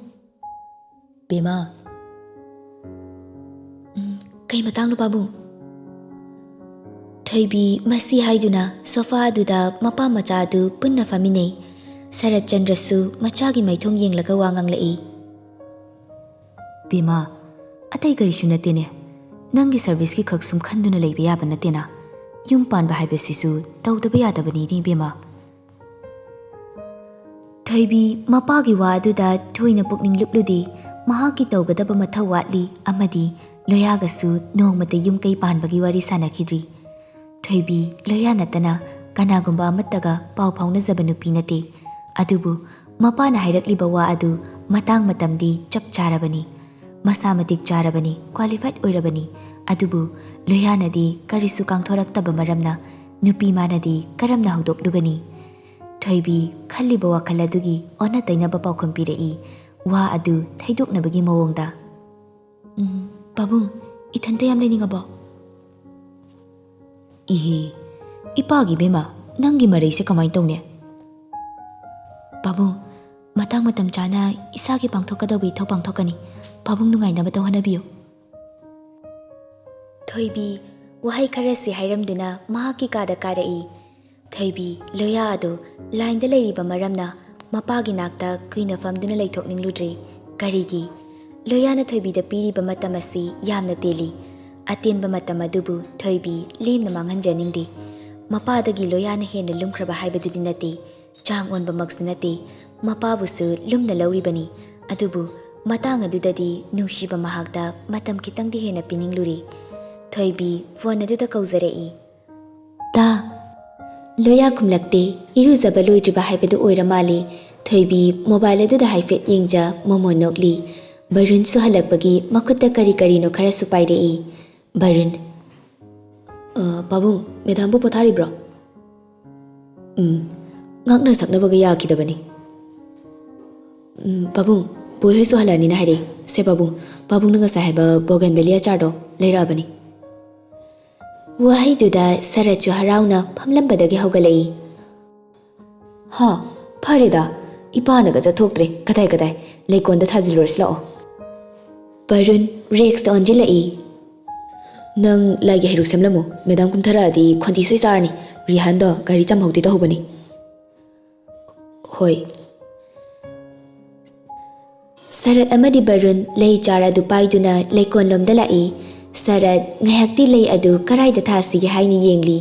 "ꯕꯦꯝꯃ꯫" "ꯎꯝ, ꯀꯩ ꯃꯇꯥꯡꯅꯣ ꯄꯥꯕꯨꯡ?" ꯊꯣꯏꯕꯤ ꯃꯁꯤ ꯍꯥꯏꯗꯨꯅ ꯁꯣꯐꯥ ꯑꯗꯨꯗ ꯃꯄꯥ ꯃꯆꯥ ꯑꯗꯨ ꯄꯨꯟꯅ ꯐꯝꯃꯤꯟꯅꯩ꯫ ꯁꯔꯠꯆꯟꯗ꯭ꯔꯁꯨ ꯃꯆꯥꯒꯤ ꯃꯥꯏꯊꯣꯡ ꯌꯦꯡꯂꯒ ꯋꯥ ꯉꯥꯡꯂꯛꯏ꯫ "ꯕꯦꯝꯃ, ꯑꯇꯩ ꯀꯔꯤꯁꯨ ꯅꯠꯇꯦꯅꯦ꯫ ꯅꯪꯒꯤ ꯁꯔꯚꯤꯁꯀꯤ ꯈꯛ ꯁꯨꯝ ꯈꯟꯗꯨꯅ ꯂꯩꯕ ꯌꯥꯕ ꯅꯠꯇꯦꯅ꯫ ꯌꯨꯝ ꯄꯥꯟꯕ ꯍꯥꯏꯕꯁꯤꯁꯨ ꯇꯧꯗꯕ ꯌꯥꯗꯕꯅꯤꯅꯦ ꯏꯕꯦꯝꯃ꯫" ꯊꯣꯏꯕꯤ ꯃꯄꯥꯒꯤ ꯋꯥ ꯑꯗꯨꯗ ꯊꯣꯏꯅ ꯄꯨꯛꯅꯤꯡ ꯂꯨꯞꯂꯨꯗꯦ꯫ ꯃꯍꯥꯛꯀꯤ ꯇꯧꯒꯗꯕ ꯃꯊꯧ ꯋꯥꯠꯂꯤ ꯑꯃꯗꯤ ꯂꯣꯌꯥꯒꯁꯨ ꯅꯣꯡꯃꯇ ꯌꯨꯝ ꯀꯩ ꯄꯥꯟꯕꯒꯤ ꯋꯥꯔꯤ ꯁꯥꯅꯈꯤꯗ꯭ꯔꯤ꯫ ꯊꯣꯏꯕꯤ ꯂꯣꯌꯥ ꯅꯠꯇꯅ ꯀꯅꯥꯒꯨꯝꯕ ꯑꯃꯠꯇꯒ ꯄꯥꯎ ꯐꯥꯎꯅꯖꯕ ꯅꯨꯄꯤ ꯅꯠꯇꯦ꯫ ꯑꯗꯨꯕꯨ ꯃꯄꯥꯅ ꯍꯥꯏꯔꯛꯂꯤꯕ ꯋꯥ ꯑꯗꯨ ꯃꯇꯥꯡ ꯃꯇꯝꯗꯤ ꯆꯞ ꯆꯥꯔꯕꯅꯤ꯫ ꯃꯁꯥ ꯃꯇꯤꯛ ꯆꯥꯔꯕꯅꯤ, ꯀ꯭ꯋꯥꯂꯤꯐꯥꯏꯗ ꯑꯣꯏꯔꯕꯅꯤ꯫ ꯑꯗꯨꯕꯨ ꯂꯣꯌꯥꯅꯗꯤ ꯀꯔꯤꯁꯨ ꯀꯥꯡꯊꯣꯔꯛꯇꯕ ꯃꯔꯝꯅ ꯅꯨꯄꯤ ꯃꯥꯅꯗꯤ ꯀꯔꯝꯅ ꯍꯧꯗꯣꯛꯂꯨꯒꯅꯤ? ꯊꯣꯏꯕꯤ ꯈꯜꯂꯤꯕ ꯋꯥꯈꯜ ꯑꯗꯨꯒꯤ ꯑꯣꯟꯅ ꯇꯩꯅꯕ ꯄꯥꯎꯈꯨꯝ ꯄꯤꯔꯛꯏ, ꯋꯥ ꯑꯗꯨ ꯊꯩꯗꯣꯛꯅꯕꯒꯤ ꯃꯑꯣꯡꯗ꯫ "ꯎꯝ, ꯄꯥꯕꯨꯡ, ꯏꯊꯟꯇ ꯌꯥꯝ ꯂꯩꯅꯤꯡꯉꯕꯣ?" "ꯏꯍꯦ, ꯏꯄꯥꯒꯤ ꯏꯕꯦꯝꯃ, ꯅꯪꯒꯤ ꯃꯔꯩꯁꯦ ꯀꯃꯥꯏꯅ ꯇꯧꯅꯤ?" "ꯄꯥꯕꯨꯡ, ꯃꯇꯥꯡ ꯃꯇꯝ ꯆꯥꯅ ꯏꯁꯥꯒꯤ ꯄꯥꯡꯊꯣꯛꯀꯗꯧꯕ ꯏꯊꯧ ꯄꯥꯡꯊꯣꯛꯀꯅꯤ꯫ ꯄꯥꯕꯨꯡ ꯅꯨꯡꯉꯥꯏꯅꯕꯇ ꯍꯣꯠꯅꯕꯤꯌꯨ꯫" ꯊꯣꯏꯕꯤ ꯋꯥꯍꯩ ꯈꯔꯁꯤ ꯍꯥꯏꯔꯝꯗꯨꯅ ꯃꯍꯥꯛꯀꯤ ꯀꯥꯗ ꯀꯥꯔꯛꯏ꯫ ꯊꯣꯏꯕꯤ ꯂꯣꯌꯥ ꯑꯗꯨ ꯂꯥꯏꯟꯗ ꯂꯩꯔꯤꯕ ꯃꯔꯝꯅ ꯃꯄꯥꯒꯤ ꯅꯥꯛꯇ ꯀꯨꯏꯅ ꯐꯝꯗꯨꯅ ꯂꯩꯊꯣꯛꯅꯤꯡꯂꯨꯗ꯭ꯔꯦ꯫ ꯀꯔꯤꯒꯤ? ꯂꯣꯌꯥꯅ ꯊꯣꯏꯕꯤꯗ ꯄꯤꯔꯤꯕ ꯃꯇꯝ ꯑꯁꯤ ꯌꯥꯝꯅ ꯇꯦꯜꯂꯤ꯫ ꯑꯇꯦꯟꯕ ꯃꯇꯝ ꯑꯗꯨꯕꯨ ꯊꯣꯏꯕꯤ ꯂꯦꯝꯅ ꯃꯥꯡꯍꯟꯖꯅꯤꯡꯗꯦ꯫ ꯃꯄꯥꯗꯒꯤ ꯂꯣꯌꯥꯅ ꯍꯦꯟꯅ ꯂꯨꯝꯈ꯭ꯔꯕ ꯍꯥꯏꯕꯗꯨꯗꯤ ꯅꯠꯇꯦ꯫ ꯆꯥꯡ ꯑꯣꯟꯕꯃꯛꯁꯨ ꯅꯠꯇꯦ꯫ ꯃꯄꯥꯕꯨꯁꯨ ꯂꯨꯝꯅ ꯂꯧꯔꯤꯕꯅꯤ꯫ ꯑꯗꯨꯕꯨ ꯃꯇꯥꯡ ꯑꯗꯨꯗꯗꯤ ꯅꯨꯡꯁꯤꯕ ꯃꯍꯥꯛꯇ ꯃꯇꯝ ꯈꯤꯇꯪꯗꯤ ꯍꯦꯟꯅ ꯄꯤꯅꯤꯡꯂꯨꯔꯦ꯫ ꯊꯣꯏꯕꯤ ꯐꯣꯟ ꯑꯗꯨꯗ ꯀꯧꯖꯔꯛꯏ꯫ "ꯇꯥ!" ꯂꯣꯌꯥ ꯈꯨꯝꯂꯛꯇꯦ꯫ ꯏꯔꯨꯖꯕ ꯂꯣꯏꯗ꯭ꯔꯤꯕ ꯍꯥꯏꯕꯗꯨ ꯑꯣꯏꯔ ꯃꯥꯜꯂꯤ꯫ ꯊꯣꯏꯕꯤ ꯃꯣꯕꯥꯏꯜ ꯑꯗꯨꯗ ꯍꯥꯏꯐꯦꯠ ꯌꯦꯡꯖ ꯃꯣꯃꯣꯟ ꯅꯣꯛꯂꯤ꯫ ꯕꯔꯨꯟꯁꯨ ꯍꯜꯂꯛꯄꯒꯤ ꯃꯈꯨꯠꯇ ꯀꯔꯤ ꯀꯔꯤꯅꯣ ꯈꯔꯁꯨ ꯄꯥꯏꯔꯛꯏ꯫ ꯕꯔꯨꯟ, "ꯑ, ꯄꯥꯕꯨꯡ, ꯃꯦꯗꯥꯝꯕꯨ ꯄꯣꯊꯥꯔꯤꯕ꯭ꯔꯣ?" "ꯎꯝ, ꯉꯥꯛꯅ ꯁꯛꯅꯕꯒ ꯌꯥꯈꯤꯗꯕꯅꯤ꯫" "ꯎꯝ, ꯄꯥꯕꯨꯡ, ꯕꯣꯏ ꯍꯣꯏꯁꯨ ꯍꯜꯂꯛꯑꯅꯤꯅ ꯍꯥꯏꯔꯛꯏ꯫ ꯁꯦ ꯄꯥꯕꯨꯡ, ꯄꯥꯕꯨꯡꯅ ꯉꯁꯥꯏ ꯍꯥꯏꯕ ꯕꯣꯒꯟꯕꯦꯂꯤꯌꯥ ꯆꯥꯔꯗꯣ ꯂꯩꯔꯛꯑꯕꯅꯤ꯫" ꯋꯥꯍꯩꯗꯨꯗ ꯁꯔꯠꯁꯨ ꯍꯔꯥꯎꯅ ꯐꯝꯂꯝꯕꯗꯒꯤ ꯍꯧꯒꯠꯂꯛꯏ꯫ "ꯍꯥ, ꯐꯔꯦꯗ, ꯏꯄꯥꯅꯒ ꯆꯠꯊꯣꯛꯇ꯭ꯔꯦ꯫ ꯀꯗꯥꯏ ꯀꯗꯥꯏ, ꯂꯩꯀꯣꯟꯗ ꯊꯥꯖꯤꯜꯂꯨꯔꯁꯤ ꯂꯥꯛꯑꯣ꯫" ꯕꯔꯨꯟ ꯔꯦꯛꯁꯇ ꯑꯣꯟꯁꯤꯜꯂꯛꯏ꯫ "ꯅꯪ ꯂꯥꯏꯒꯤ ꯍꯩꯔꯨꯛ ꯁꯦꯝꯂꯝꯃꯨ꯫ ꯃꯦꯗꯥꯝ ꯀꯨꯝꯊꯔꯛꯑꯗꯤ ꯈꯣꯟꯊꯤ ꯁꯣꯏ ꯆꯥꯔꯅꯤ꯫ ꯔꯤꯍꯥꯟꯗꯣ ꯒꯥꯔꯤ ꯆꯥꯝꯍꯧꯗꯦ ꯇꯧꯍꯧꯕꯅꯤ꯫" "ꯍꯣꯏ꯫" ꯁꯔꯠ ꯑꯃꯗꯤ ꯕꯔꯨꯟ ꯂꯩ ꯆꯥꯔ ꯑꯗꯨ ꯄꯥꯏꯗꯨꯅ ꯂꯩꯀꯣꯜꯂꯣꯝꯗ ꯂꯥꯛꯏ꯫ ꯁꯔꯠ ꯉꯥꯏꯍꯥꯛꯇꯤ ꯂꯩ ꯑꯗꯨ ꯀꯔꯥꯏꯗ ꯊꯥꯁꯤꯒꯦ ꯍꯥꯏꯅ ꯌꯦꯡꯂꯤ꯫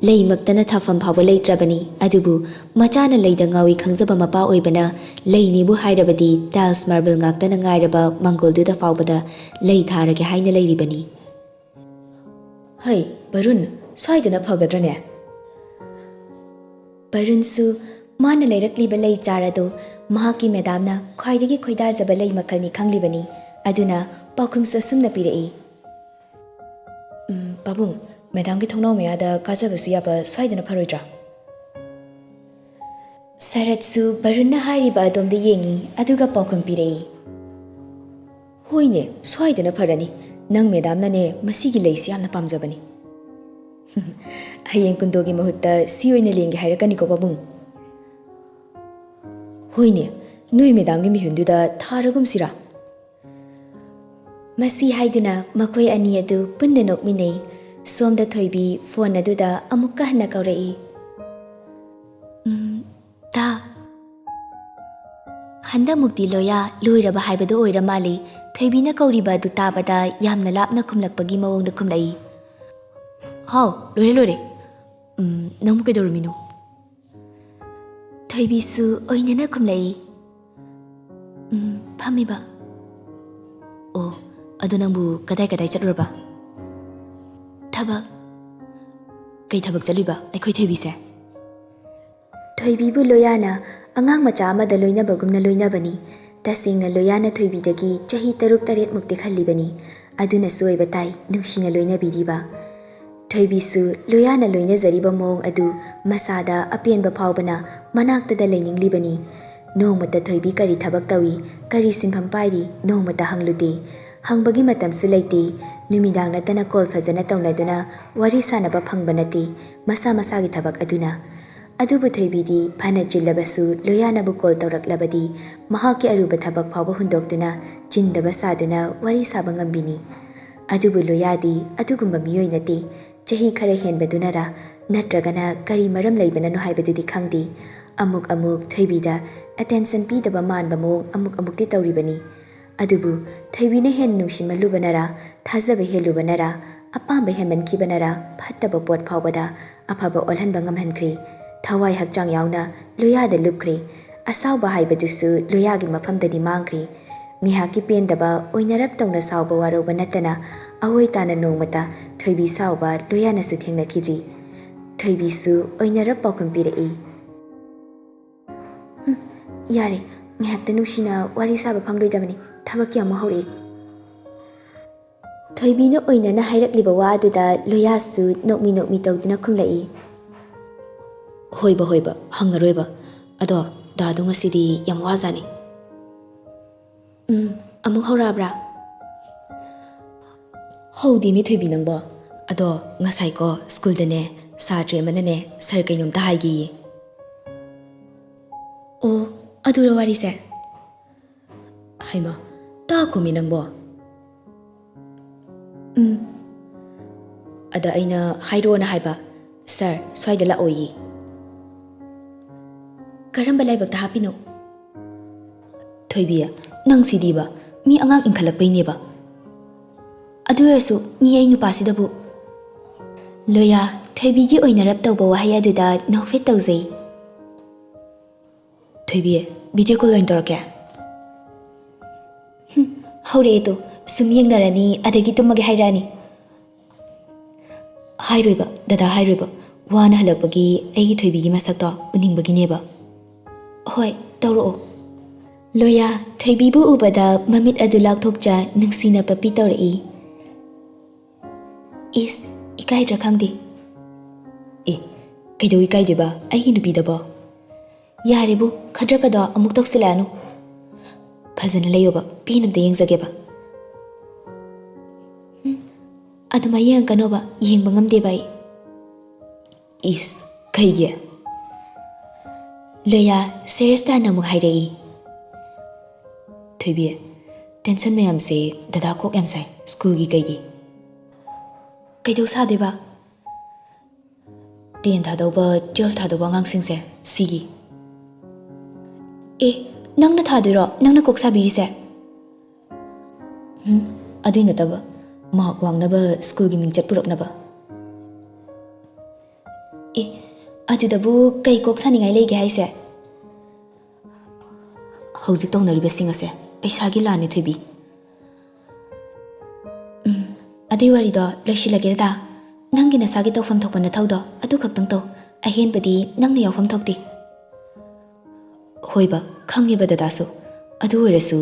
ꯂꯩꯃꯛꯇꯅ ꯊꯥꯐꯝ ꯐꯥꯎꯕ ꯂꯩꯇ꯭ꯔꯕꯅꯤ꯫ ꯑꯗꯨꯕꯨ ꯃꯆꯥꯅ ꯂꯩꯗ ꯉꯥꯎꯏ ꯈꯪꯖꯕ ꯃꯄꯥ ꯑꯣꯏꯕꯅ ꯂꯩꯅꯤꯕꯨ ꯍꯥꯏꯔꯕꯗꯤ tiles marble ꯉꯥꯛꯇꯅ ꯉꯥꯏꯔꯕ ꯃꯥꯡꯒꯣꯜꯗꯨꯗ ꯐꯥꯎꯕꯗ ꯂꯩ ꯊꯥꯔꯒꯦ ꯍꯥꯏꯅ ꯂꯩꯔꯤꯕꯅꯤ꯫ "ꯍꯩ, ꯕꯔꯨꯟ, ꯁ꯭ꯋꯥꯏꯗꯅ ꯐꯒꯗ꯭ꯔꯅꯦ?" ꯕꯔꯨꯟꯁꯨ ꯃꯥꯅ ꯂꯩꯔꯛꯂꯤꯕ ꯂꯩ ꯆꯥꯔ ꯑꯗꯨ ꯃꯍꯥꯛꯀꯤ ꯃꯦꯗꯥꯝꯅ ꯈ꯭ꯋꯥꯏꯗꯒꯤ ꯈꯣꯏꯗꯥꯖꯕ ꯂꯩ ꯃꯈꯜꯅꯤ ꯈꯪꯂꯤꯕꯅꯤ꯫ ꯑꯗꯨꯅ ꯄꯥꯎꯈꯨꯝꯁꯨ ꯑꯁꯨꯝꯅ ꯄꯤꯔꯛꯏ꯫ "ꯎꯝ, ꯄꯥꯕꯨꯡ, ꯃꯦꯗꯥꯝꯒꯤ ꯊꯣꯡꯅꯥꯎ ꯃꯌꯥꯗ ꯀꯥꯖꯕꯁꯨ ꯌꯥꯕ ꯁ꯭ꯋꯥꯏꯗꯅ ꯐꯔꯣꯏꯗ꯭ꯔꯥ?" ꯁꯔꯠꯁꯨ ꯕꯔꯨꯟꯅ ꯍꯥꯏꯔꯤꯕ ꯑꯗꯣꯝꯗ ꯌꯦꯡꯉꯤ, ꯑꯗꯨꯒ ꯄꯥꯎꯈꯨꯝ ꯄꯤꯔꯛꯏ꯫ "ꯍꯣꯏꯅꯦ, ꯁ꯭ꯋꯥꯏꯗꯅ ꯐꯔꯅꯤ꯫ ꯅꯪ ꯃꯦꯗꯥꯝꯅꯅꯦ ꯃꯁꯤꯒꯤ ꯂꯩꯁꯤ ꯌꯥꯝꯅ ꯄꯥꯝꯖꯕꯅꯤ꯫" "ꯍꯌꯦꯡ ꯀꯨꯟꯗꯣꯒꯤ ꯃꯍꯨꯠꯇ ꯁꯤ ꯑꯣꯏꯅ ꯂꯦꯡꯒꯦ ꯍꯥꯏꯔꯛꯀꯅꯤꯀꯣ, ꯄꯥꯕꯨꯡ?" "ꯍꯣꯏꯅꯦ, ꯅꯣꯏ ꯃꯦꯗꯥꯝꯒꯤ ꯃꯤꯍꯨꯟꯗꯨꯗ ꯊꯥꯔꯒꯨꯝꯁꯤꯔꯥ?" ꯃꯁꯤ ꯍꯥꯏꯗꯨꯅ ꯃꯈꯣꯏ ꯑꯅꯤ ꯑꯗꯨ ꯄꯨꯟꯅ ꯅꯣꯛꯃꯤꯟꯅꯩ꯫ ꯁꯣꯝꯗ ꯊꯣꯏꯕꯤ ꯐꯣꯟ ꯑꯗꯨꯗ ꯑꯃꯨꯛꯀ ꯍꯟꯅ ꯀꯧꯔꯛꯏ꯫ "ꯎꯝ, ꯇꯥ, ꯍꯟꯗꯛꯃꯨꯛꯇꯤ ꯂꯣꯌꯥ ꯂꯣꯏꯔꯕ ꯍꯥꯏꯕꯗꯨ ꯑꯣꯏꯔ ꯃꯥꯜꯂꯤ꯫" ꯊꯣꯏꯕꯤꯅ ꯀꯧꯔꯤꯕ ꯑꯗꯨ ꯇꯥꯕꯗ ꯌꯥꯝꯅ ꯂꯥꯞꯅ ꯈꯨꯝꯂꯛꯄꯒꯤ ꯃꯑꯣꯡꯗ ꯈꯨꯝꯂꯛꯏ꯫ "ꯍꯥꯎ, ꯂꯣꯏꯔꯦ, ꯂꯣꯏꯔꯦ꯫ ꯎꯝ, ꯅꯪꯕꯨ ꯀꯩꯗꯧꯔꯝꯃꯤꯅꯣ?" ꯊꯣꯏꯕꯤꯁꯨ ꯑꯣꯏꯅꯅ ꯈꯨꯝꯂꯛꯏ꯫ "ꯎꯝ, ꯐꯝꯃꯤꯕ꯫" "ꯑꯣ, ꯑꯗꯣ ꯅꯪꯕꯨ ꯀꯗꯥꯏ ꯀꯗꯥꯏ ꯆꯠꯂꯨꯔꯕ?" "ꯊꯕꯛ꯫" "ꯀꯩ ꯊꯕꯛ ꯆꯠꯂꯨꯏꯕ ꯑꯩꯈꯣꯏ ꯊꯣꯏꯕꯤꯁꯦ?" ꯊꯣꯏꯕꯤꯕꯨ ꯂꯣꯌꯥꯅ ꯑꯉꯥꯡ ꯃꯆꯥ ꯑꯃꯗ ꯂꯣꯏꯅꯕꯒꯨꯝꯅ ꯂꯣꯏꯅꯕꯅꯤ꯫ ꯇꯁꯦꯡꯅ ꯂꯣꯌꯥꯅ ꯊꯣꯏꯕꯤꯗꯒꯤ ꯆꯍꯤ ꯇꯔꯨꯛ ꯇꯔꯦꯠꯃꯨꯛꯇꯤ ꯍꯜꯂꯤꯕꯅꯤ꯫ ꯑꯗꯨꯅꯁꯨ ꯑꯣꯏꯕ ꯇꯥꯏ ꯅꯨꯡꯁꯤꯅ ꯂꯣꯏꯅꯕꯤꯔꯤꯕ꯫ ꯊꯣꯏꯕꯤꯁꯨ ꯂꯣꯌꯥꯅ ꯂꯣꯏꯅꯖꯔꯤꯕ ꯃꯑꯣꯡ ꯑꯗꯨ ꯃꯁꯥꯗ ꯑꯄꯦꯟꯕ ꯐꯥꯎꯕꯅ ꯃꯅꯥꯛꯇꯗ ꯂꯩꯅꯤꯡꯂꯤꯕꯅꯤ꯫ ꯅꯣꯡꯃꯇ ꯊꯣꯏꯕꯤ ꯀꯔꯤ ꯊꯕꯛ ꯇꯧꯏ, ꯀꯔꯤ ꯁꯤꯟꯐꯝ ꯄꯥꯏꯔꯤ, ꯅꯣꯡꯃꯇ ꯍꯪꯂꯨꯗꯦ꯫ ꯍꯪꯕꯒꯤ ꯃꯇꯝꯁꯨ ꯂꯩꯇꯦ꯫ ꯅꯨꯃꯤꯗꯥꯡ ꯅꯠꯇꯅ ꯀꯣꯜ ꯐꯖꯅ ꯇꯧꯅꯗꯨꯅ ꯋꯥꯔꯤ ꯁꯥꯟꯅꯕ ꯐꯪꯕ ꯅꯠꯇꯦ, ꯃꯁꯥ ꯃꯁꯥꯒꯤ ꯊꯕꯛ ꯑꯗꯨꯅ꯫ ꯑꯗꯨꯕꯨ ꯊꯣꯏꯕꯤꯗꯤ ꯐꯅ ꯆꯤꯜꯂꯕꯁꯨ ꯂꯣꯌꯥꯅꯕꯨ ꯀꯣꯜ ꯇꯧꯔꯛꯂꯕꯗꯤ ꯃꯍꯥꯛꯀꯤ ꯑꯔꯨꯕ ꯊꯕꯛ ꯐꯥꯎꯕ ꯍꯨꯟꯗꯣꯛꯇꯨꯅ ꯆꯤꯟꯗꯕ ꯁꯥꯗꯨꯅ ꯋꯥꯔꯤ ꯁꯥꯕ ꯉꯝꯕꯤꯅꯤ꯫ ꯑꯗꯨꯕꯨ ꯂꯣꯌꯥꯗꯤ ꯑꯗꯨꯒꯨꯝꯕ ꯃꯤꯑꯣꯏ ꯅꯠꯇꯦ꯫ ꯆꯍꯤ ꯈꯔ ꯍꯦꯟꯕꯗꯨꯅꯔꯥ, ꯅꯠꯇ꯭ꯔꯒꯅ ꯀꯔꯤ ꯃꯔꯝ ꯂꯩꯕꯅꯅꯣ ꯍꯥꯏꯕꯗꯨꯗꯤ ꯈꯪꯗꯦ, ꯑꯃꯨꯛ ꯑꯃꯨꯛ ꯊꯣꯏꯕꯤꯗ attention ꯄꯤꯗꯕ ꯃꯥꯟꯕ ꯃꯑꯣꯡ ꯑꯃꯨꯛ ꯑꯃꯨꯛꯇꯤ ꯇꯧꯔꯤꯕꯅꯤ꯫ ꯑꯗꯨꯕꯨ ꯊꯣꯏꯕꯤꯅ ꯍꯦꯟꯅ ꯅꯨꯡꯁꯤꯃꯜꯂꯨꯕꯅꯔꯥ, ꯊꯥꯖꯕ ꯍꯦꯜꯂꯨꯕꯅꯔꯥ, ꯑꯄꯥꯝꯕ ꯍꯦꯟꯃꯟꯈꯤꯕꯅꯔꯥ, ꯐꯠꯇꯕ ꯄꯣꯠ ꯐꯥꯎꯕꯗ ꯑꯐꯕ ꯑꯣꯜꯍꯟꯕ ꯉꯝꯍꯟꯈ꯭ꯔꯦ꯫ ꯊꯋꯥꯏ ꯍꯛꯆꯥꯡ ꯌꯥꯎꯅ ꯂꯣꯌꯥꯗ ꯂꯨꯞꯈ꯭ꯔꯦ꯫ ꯑꯁꯥꯎꯕ ꯍꯥꯏꯕꯗꯨꯁꯨ ꯂꯣꯌꯥꯒꯤ ꯃꯐꯝꯗꯗꯤ ꯃꯥꯡꯈ꯭ꯔꯦ꯫ ꯉꯥꯏꯍꯥꯛꯀꯤ ꯄꯦꯟꯗꯕ ꯑꯣꯏꯅꯔꯞ ꯇꯧꯅ ꯁꯥꯎꯕ ꯋꯥꯔꯧꯕ ꯅꯠꯇꯅ ꯑꯑꯣꯏ ꯇꯥꯅ ꯅꯣꯡꯃꯇ ꯊꯣꯏꯕꯤ ꯁꯥꯎꯕ ꯂꯣꯌꯥꯅꯁꯨ ꯊꯦꯡꯅꯈꯤꯗ꯭ꯔꯤ꯫ ꯊꯣꯏꯕꯤꯁꯨ ꯑꯣꯏꯅꯔꯞ ꯄꯥꯎꯈꯨꯝ ꯄꯤꯔꯛꯏ꯫ "ꯎꯝ, ꯌꯥꯔꯦ, ꯉꯥꯏꯍꯥꯛꯇ ꯅꯨꯡꯁꯤꯅ ꯋꯥꯔꯤ ꯁꯥꯕ ꯐꯪꯂꯣꯏꯗꯕꯅꯤ, ꯊꯕꯛꯀꯤ ꯑꯃꯨꯛ ꯍꯧꯔꯛꯏ꯫" ꯊꯣꯏꯕꯤꯅ ꯑꯣꯏꯅꯅ ꯍꯥꯏꯔꯛꯂꯤꯕ ꯋꯥ ꯑꯗꯨꯗ ꯂꯣꯌꯥꯁꯨ ꯅꯣꯛꯃꯤ ꯅꯣꯛꯃꯤ ꯇꯧꯗꯨꯅ ꯈꯨꯝꯂꯛꯏ꯫ "ꯍꯣꯏꯕ, ꯍꯣꯏꯕ, ꯍꯪꯉꯔꯣꯏꯕ꯫ ꯑꯗꯣ ꯗꯥꯗꯣ ꯉꯁꯤꯗꯤ ꯌꯥꯝ ꯋꯥꯖꯥꯅꯤ꯫" "ꯎꯝ, ꯑꯃꯨꯛ ꯍꯧꯔꯛꯑꯕ꯭ꯔꯥ?" "ꯍꯧꯗꯦꯃꯤ ꯊꯣꯏꯕꯤ ꯅꯪꯕꯣ꯫ ꯑꯗꯣ ꯉꯁꯥꯏꯀꯣ ꯁ꯭ꯀꯨꯜꯗꯅꯦ ꯁꯥꯇ꯭ꯔꯤ ꯑꯃꯅꯅꯦ ꯁꯥꯔ ꯀꯩꯅꯣꯝꯇ ꯍꯥꯏꯒꯦꯌꯦ꯫" "ꯑꯣ, ꯑꯗꯨꯔꯣ ꯋꯥꯔꯤꯁꯦ?" "ꯍꯩꯃꯥ, ꯇꯥꯈꯣꯃꯤ ꯅꯪꯕꯣ꯫" "ꯎꯝ꯫" "ꯑꯗ ꯑꯩꯅ ꯍꯥꯏꯔꯣꯅ ꯍꯥꯏꯕ, ꯁꯥꯔ ꯁ꯭ꯋꯥꯏꯗ ꯂꯥꯛꯑꯣꯌꯦ꯫" "ꯀꯔꯝꯕ ꯂꯥꯏꯕꯛꯇ ꯍꯥꯞꯄꯤꯅꯣ?" "ꯊꯣꯏꯕꯤ, ꯅꯪ ꯁꯤꯗꯤꯕ, ꯃꯤ ꯑꯉꯥꯡ ꯏꯟꯈꯠꯂꯛꯄꯩꯅꯦꯕ꯫ ꯑꯗꯨ ꯑꯣꯏꯔꯁꯨ ꯃꯤ ꯑꯩ ꯅꯨꯄꯥꯁꯤꯗꯕꯨ꯫" ꯂꯣꯌꯥ, ꯊꯣꯏꯕꯤꯒꯤ ꯑꯣꯏꯅꯔꯞ ꯇꯧꯕ ꯋꯥꯍꯩ ꯑꯗꯨꯗ ꯅꯣꯛꯐꯦꯠ ꯇꯧꯖꯩ꯫ "ꯊꯣꯏꯕꯤ, ꯚꯤꯗꯤꯑꯣ ꯀꯣꯜ ꯑꯣꯏꯅ ꯇꯧꯔꯛꯀꯦ꯫" "ꯍꯨꯝ, ꯍꯧꯔꯛꯑꯦ ꯇꯣ, ꯁꯨꯝ ꯌꯦꯡꯅꯔꯅꯤ, ꯑꯗꯒꯤ ꯇꯨꯝꯃꯒꯦ ꯍꯥꯏꯔꯛꯑꯅꯤ꯫" "ꯍꯥꯏꯔꯣꯏꯕ, ꯗꯗꯥ ꯍꯥꯏꯔꯣꯏꯕ꯫ ꯋꯥꯅ ꯍꯜꯂꯛꯄꯒꯤ ꯑꯩꯒꯤ ꯊꯣꯏꯕꯤꯒꯤ ꯃꯁꯛꯇꯣ ꯎꯅꯤꯡꯕꯒꯤꯅꯦꯕ꯫" "ꯍꯣꯏ, ꯇꯧꯔꯛꯑꯣ꯫" ꯂꯣꯌꯥ, ꯊꯣꯏꯕꯤꯕꯨ ꯎꯕꯗ ꯃꯃꯤꯠ ꯑꯗꯨ ꯂꯥꯎꯊꯣꯛꯆ ꯅꯨꯡꯁꯤꯅ ꯄꯞꯄꯤ ꯇꯧꯔꯛꯏ꯫ "ꯏꯁ, ꯏꯀꯥꯏꯗ꯭ꯔꯥ ꯈꯪꯗꯦ꯫" "ꯑꯦ, ꯀꯩꯗꯧ ꯏꯀꯥꯏꯗꯣꯏꯕ ꯑꯩꯒꯤ ꯅꯨꯄꯤꯗꯕꯣ?" "ꯌꯥꯔꯦꯕꯨ, ꯈꯗ꯭ꯔꯛꯀꯗꯣ ꯑꯃꯨꯛ ꯇꯧꯁꯤꯜꯂꯛꯑꯅꯨ꯫ ꯐꯖꯅ ꯂꯩꯌꯣꯕ, ꯄꯦꯟ ꯑꯝꯇ ꯌꯦꯡꯖꯒꯦꯕ꯫" ꯑꯗꯨꯃꯥꯏ ꯌꯦꯡꯉꯛꯀꯅꯣꯕ, ꯌꯦꯡꯕ ꯉꯝꯗꯦꯕ ꯑꯩ꯫ ꯏꯁ, ꯀꯩꯒꯤ? ꯂꯣꯌꯥ ꯁꯦꯔꯤꯌꯁ ꯇꯥꯅ ꯑꯃꯨꯛ ꯍꯥꯏꯔꯛꯏ꯫ ꯊꯣꯏꯕꯤ, ꯇꯦꯟꯁꯟ ꯃꯌꯥꯝꯁꯦ ꯗꯗꯥ ꯀꯣꯛ ꯌꯥꯝ ꯁꯥꯏ, ꯁ꯭ꯀꯨꯜꯒꯤ ꯀꯩꯒꯤ꯫ ꯀꯩꯗꯧ ꯁꯥꯗꯣꯏꯕ? ꯇꯦꯟ ꯊꯥꯗꯧꯕ, ꯇꯨꯌꯦꯜꯐ ꯊꯥꯗꯧꯕ ꯑꯉꯥꯡꯁꯤꯡꯁꯦ ꯁꯤꯒꯤ꯫ ꯑꯦ, ꯅꯪꯅ ꯊꯥꯗꯣꯏꯔꯣ ꯅꯪꯅ ꯀꯣꯛ ꯁꯥꯕꯤꯔꯤꯁꯦ? ꯎꯝ, ꯑꯗꯨꯏ ꯅꯠꯇꯕ, ꯃꯥꯔꯛ ꯋꯥꯡꯅꯕ ꯁ꯭ꯀꯨꯜꯒꯤ ꯃꯤꯡꯆꯠ ꯄꯨꯔꯛꯅꯕ꯫ ꯑꯦ, ꯑꯗꯨꯗꯕꯨ ꯀꯩ ꯀꯣꯛ ꯁꯥꯅꯤꯡꯉꯥꯏ ꯂꯩꯒꯦ ꯍꯥꯏꯁꯦ? ꯍꯧꯖꯤꯛ ꯇꯧꯅꯔꯤꯕꯁꯤꯡ ꯑꯁꯦ ꯄꯩꯁꯥꯒꯤ ꯂꯥꯟꯅꯤ, ꯊꯣꯏꯕꯤ꯫ ꯎꯝ, ꯑꯗꯨꯏ ꯋꯥꯔꯤꯗꯣ ꯂꯣꯏꯁꯤꯜꯂꯒꯦ ꯔꯗꯥ꯫ ꯅꯪꯒꯤ ꯅꯁꯥꯒꯤ ꯇꯧꯐꯝ ꯊꯣꯛꯄ ꯅꯊꯧꯗꯣ ꯑꯗꯨ ꯈꯛꯇꯪ ꯇꯧ꯫ ꯑꯍꯦꯟꯕꯗꯤ ꯅꯪꯅ ꯌꯥꯎꯐꯝ ꯊꯣꯛꯇꯦ꯫ ꯍꯣꯏꯕ, ꯈꯪꯉꯦꯕ ꯗꯗꯥꯁꯨ꯫ ꯑꯗꯨ ꯑꯣꯏꯔꯁꯨ꯫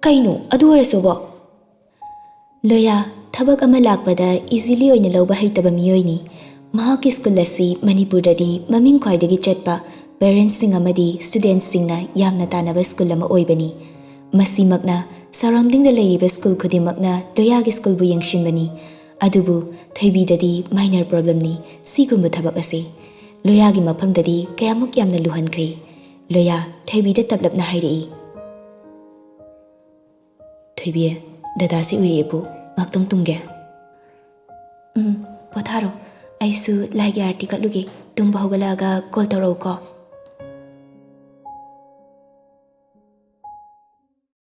ꯀꯩꯅꯣ ꯑꯗꯨ ꯑꯣꯏꯔꯁꯨꯕꯣ? ꯂꯣꯌꯥ ꯊꯕꯛ ꯑꯃ ꯂꯥꯛꯄꯗ ꯏꯖꯤꯂꯤ ꯑꯣꯏꯅ ꯂꯧꯕ ꯍꯩꯇꯕ ꯃꯤꯑꯣꯏꯅꯤ꯫ ꯃꯍꯥꯛꯀꯤ ꯁ꯭ꯀꯨꯜ ꯑꯁꯤ ꯃꯅꯤꯄꯨꯔꯗꯗꯤ ꯃꯃꯤꯡ ꯈ꯭ꯋꯥꯏꯗꯒꯤ ꯆꯠꯄ, ꯄꯦꯔꯦꯟꯠꯁꯁꯤꯡ ꯑꯃꯗꯤ ꯁ꯭ꯇꯨꯗꯦꯟꯠꯁꯁꯤꯡꯅ ꯌꯥꯝꯅ ꯇꯥꯟꯅꯕ ꯁ꯭ꯀꯨꯜ ꯑꯃ ꯑꯣꯏꯕꯅꯤ꯫ ꯃꯁꯤꯃꯛꯅ ꯁꯔꯥꯎꯟꯗꯤꯡꯗ ꯂꯩꯔꯤꯕ ꯁ꯭ꯀꯨꯜ ꯈꯨꯗꯤꯡꯃꯛꯅ ꯂꯣꯌꯥꯒꯤ ꯁ꯭ꯀꯨꯜꯕꯨ ꯌꯦꯡꯁꯤꯟꯕꯅꯤ꯫ ꯑꯗꯨꯕꯨ ꯊꯣꯏꯕꯤꯗꯗꯤ ꯃꯥꯏꯅꯔ ꯄ꯭ꯔꯣꯕ꯭ꯂꯦꯝꯅꯤ ꯁꯤꯒꯨꯝꯕ ꯊꯕꯛ ꯑꯁꯤ꯫ ꯂꯣꯌꯥꯒꯤ ꯃꯐꯝꯗꯗꯤ ꯀꯌꯥꯃꯨꯛ ꯌꯥꯝꯅ ꯂꯨꯍꯟꯈ꯭ꯔꯦ꯫ ꯂꯣꯌꯥ ꯊꯣꯏꯕꯤꯗ ꯇꯞꯂꯞꯅ ꯍꯥꯏꯔꯛꯏ꯫ ꯊꯣꯏꯕꯤ, ꯗꯗꯥꯁꯤ ꯎꯏꯔꯛꯑꯦꯕꯨ, ꯉꯥꯛꯇꯪ ꯇꯨꯝꯒꯦ꯫ ꯎꯝ, ꯄꯣꯊꯥꯔꯣ꯫ ꯑꯩꯁꯨ ꯂꯥꯏꯒꯤ ꯑꯥꯔꯇꯤ ꯀꯠꯂꯨꯒꯦ꯫ ꯇꯨꯝꯕ ꯍꯧꯒꯠꯂꯛꯑꯒ ꯀꯣꯜ ꯇꯧꯔꯛꯎꯀꯣ꯫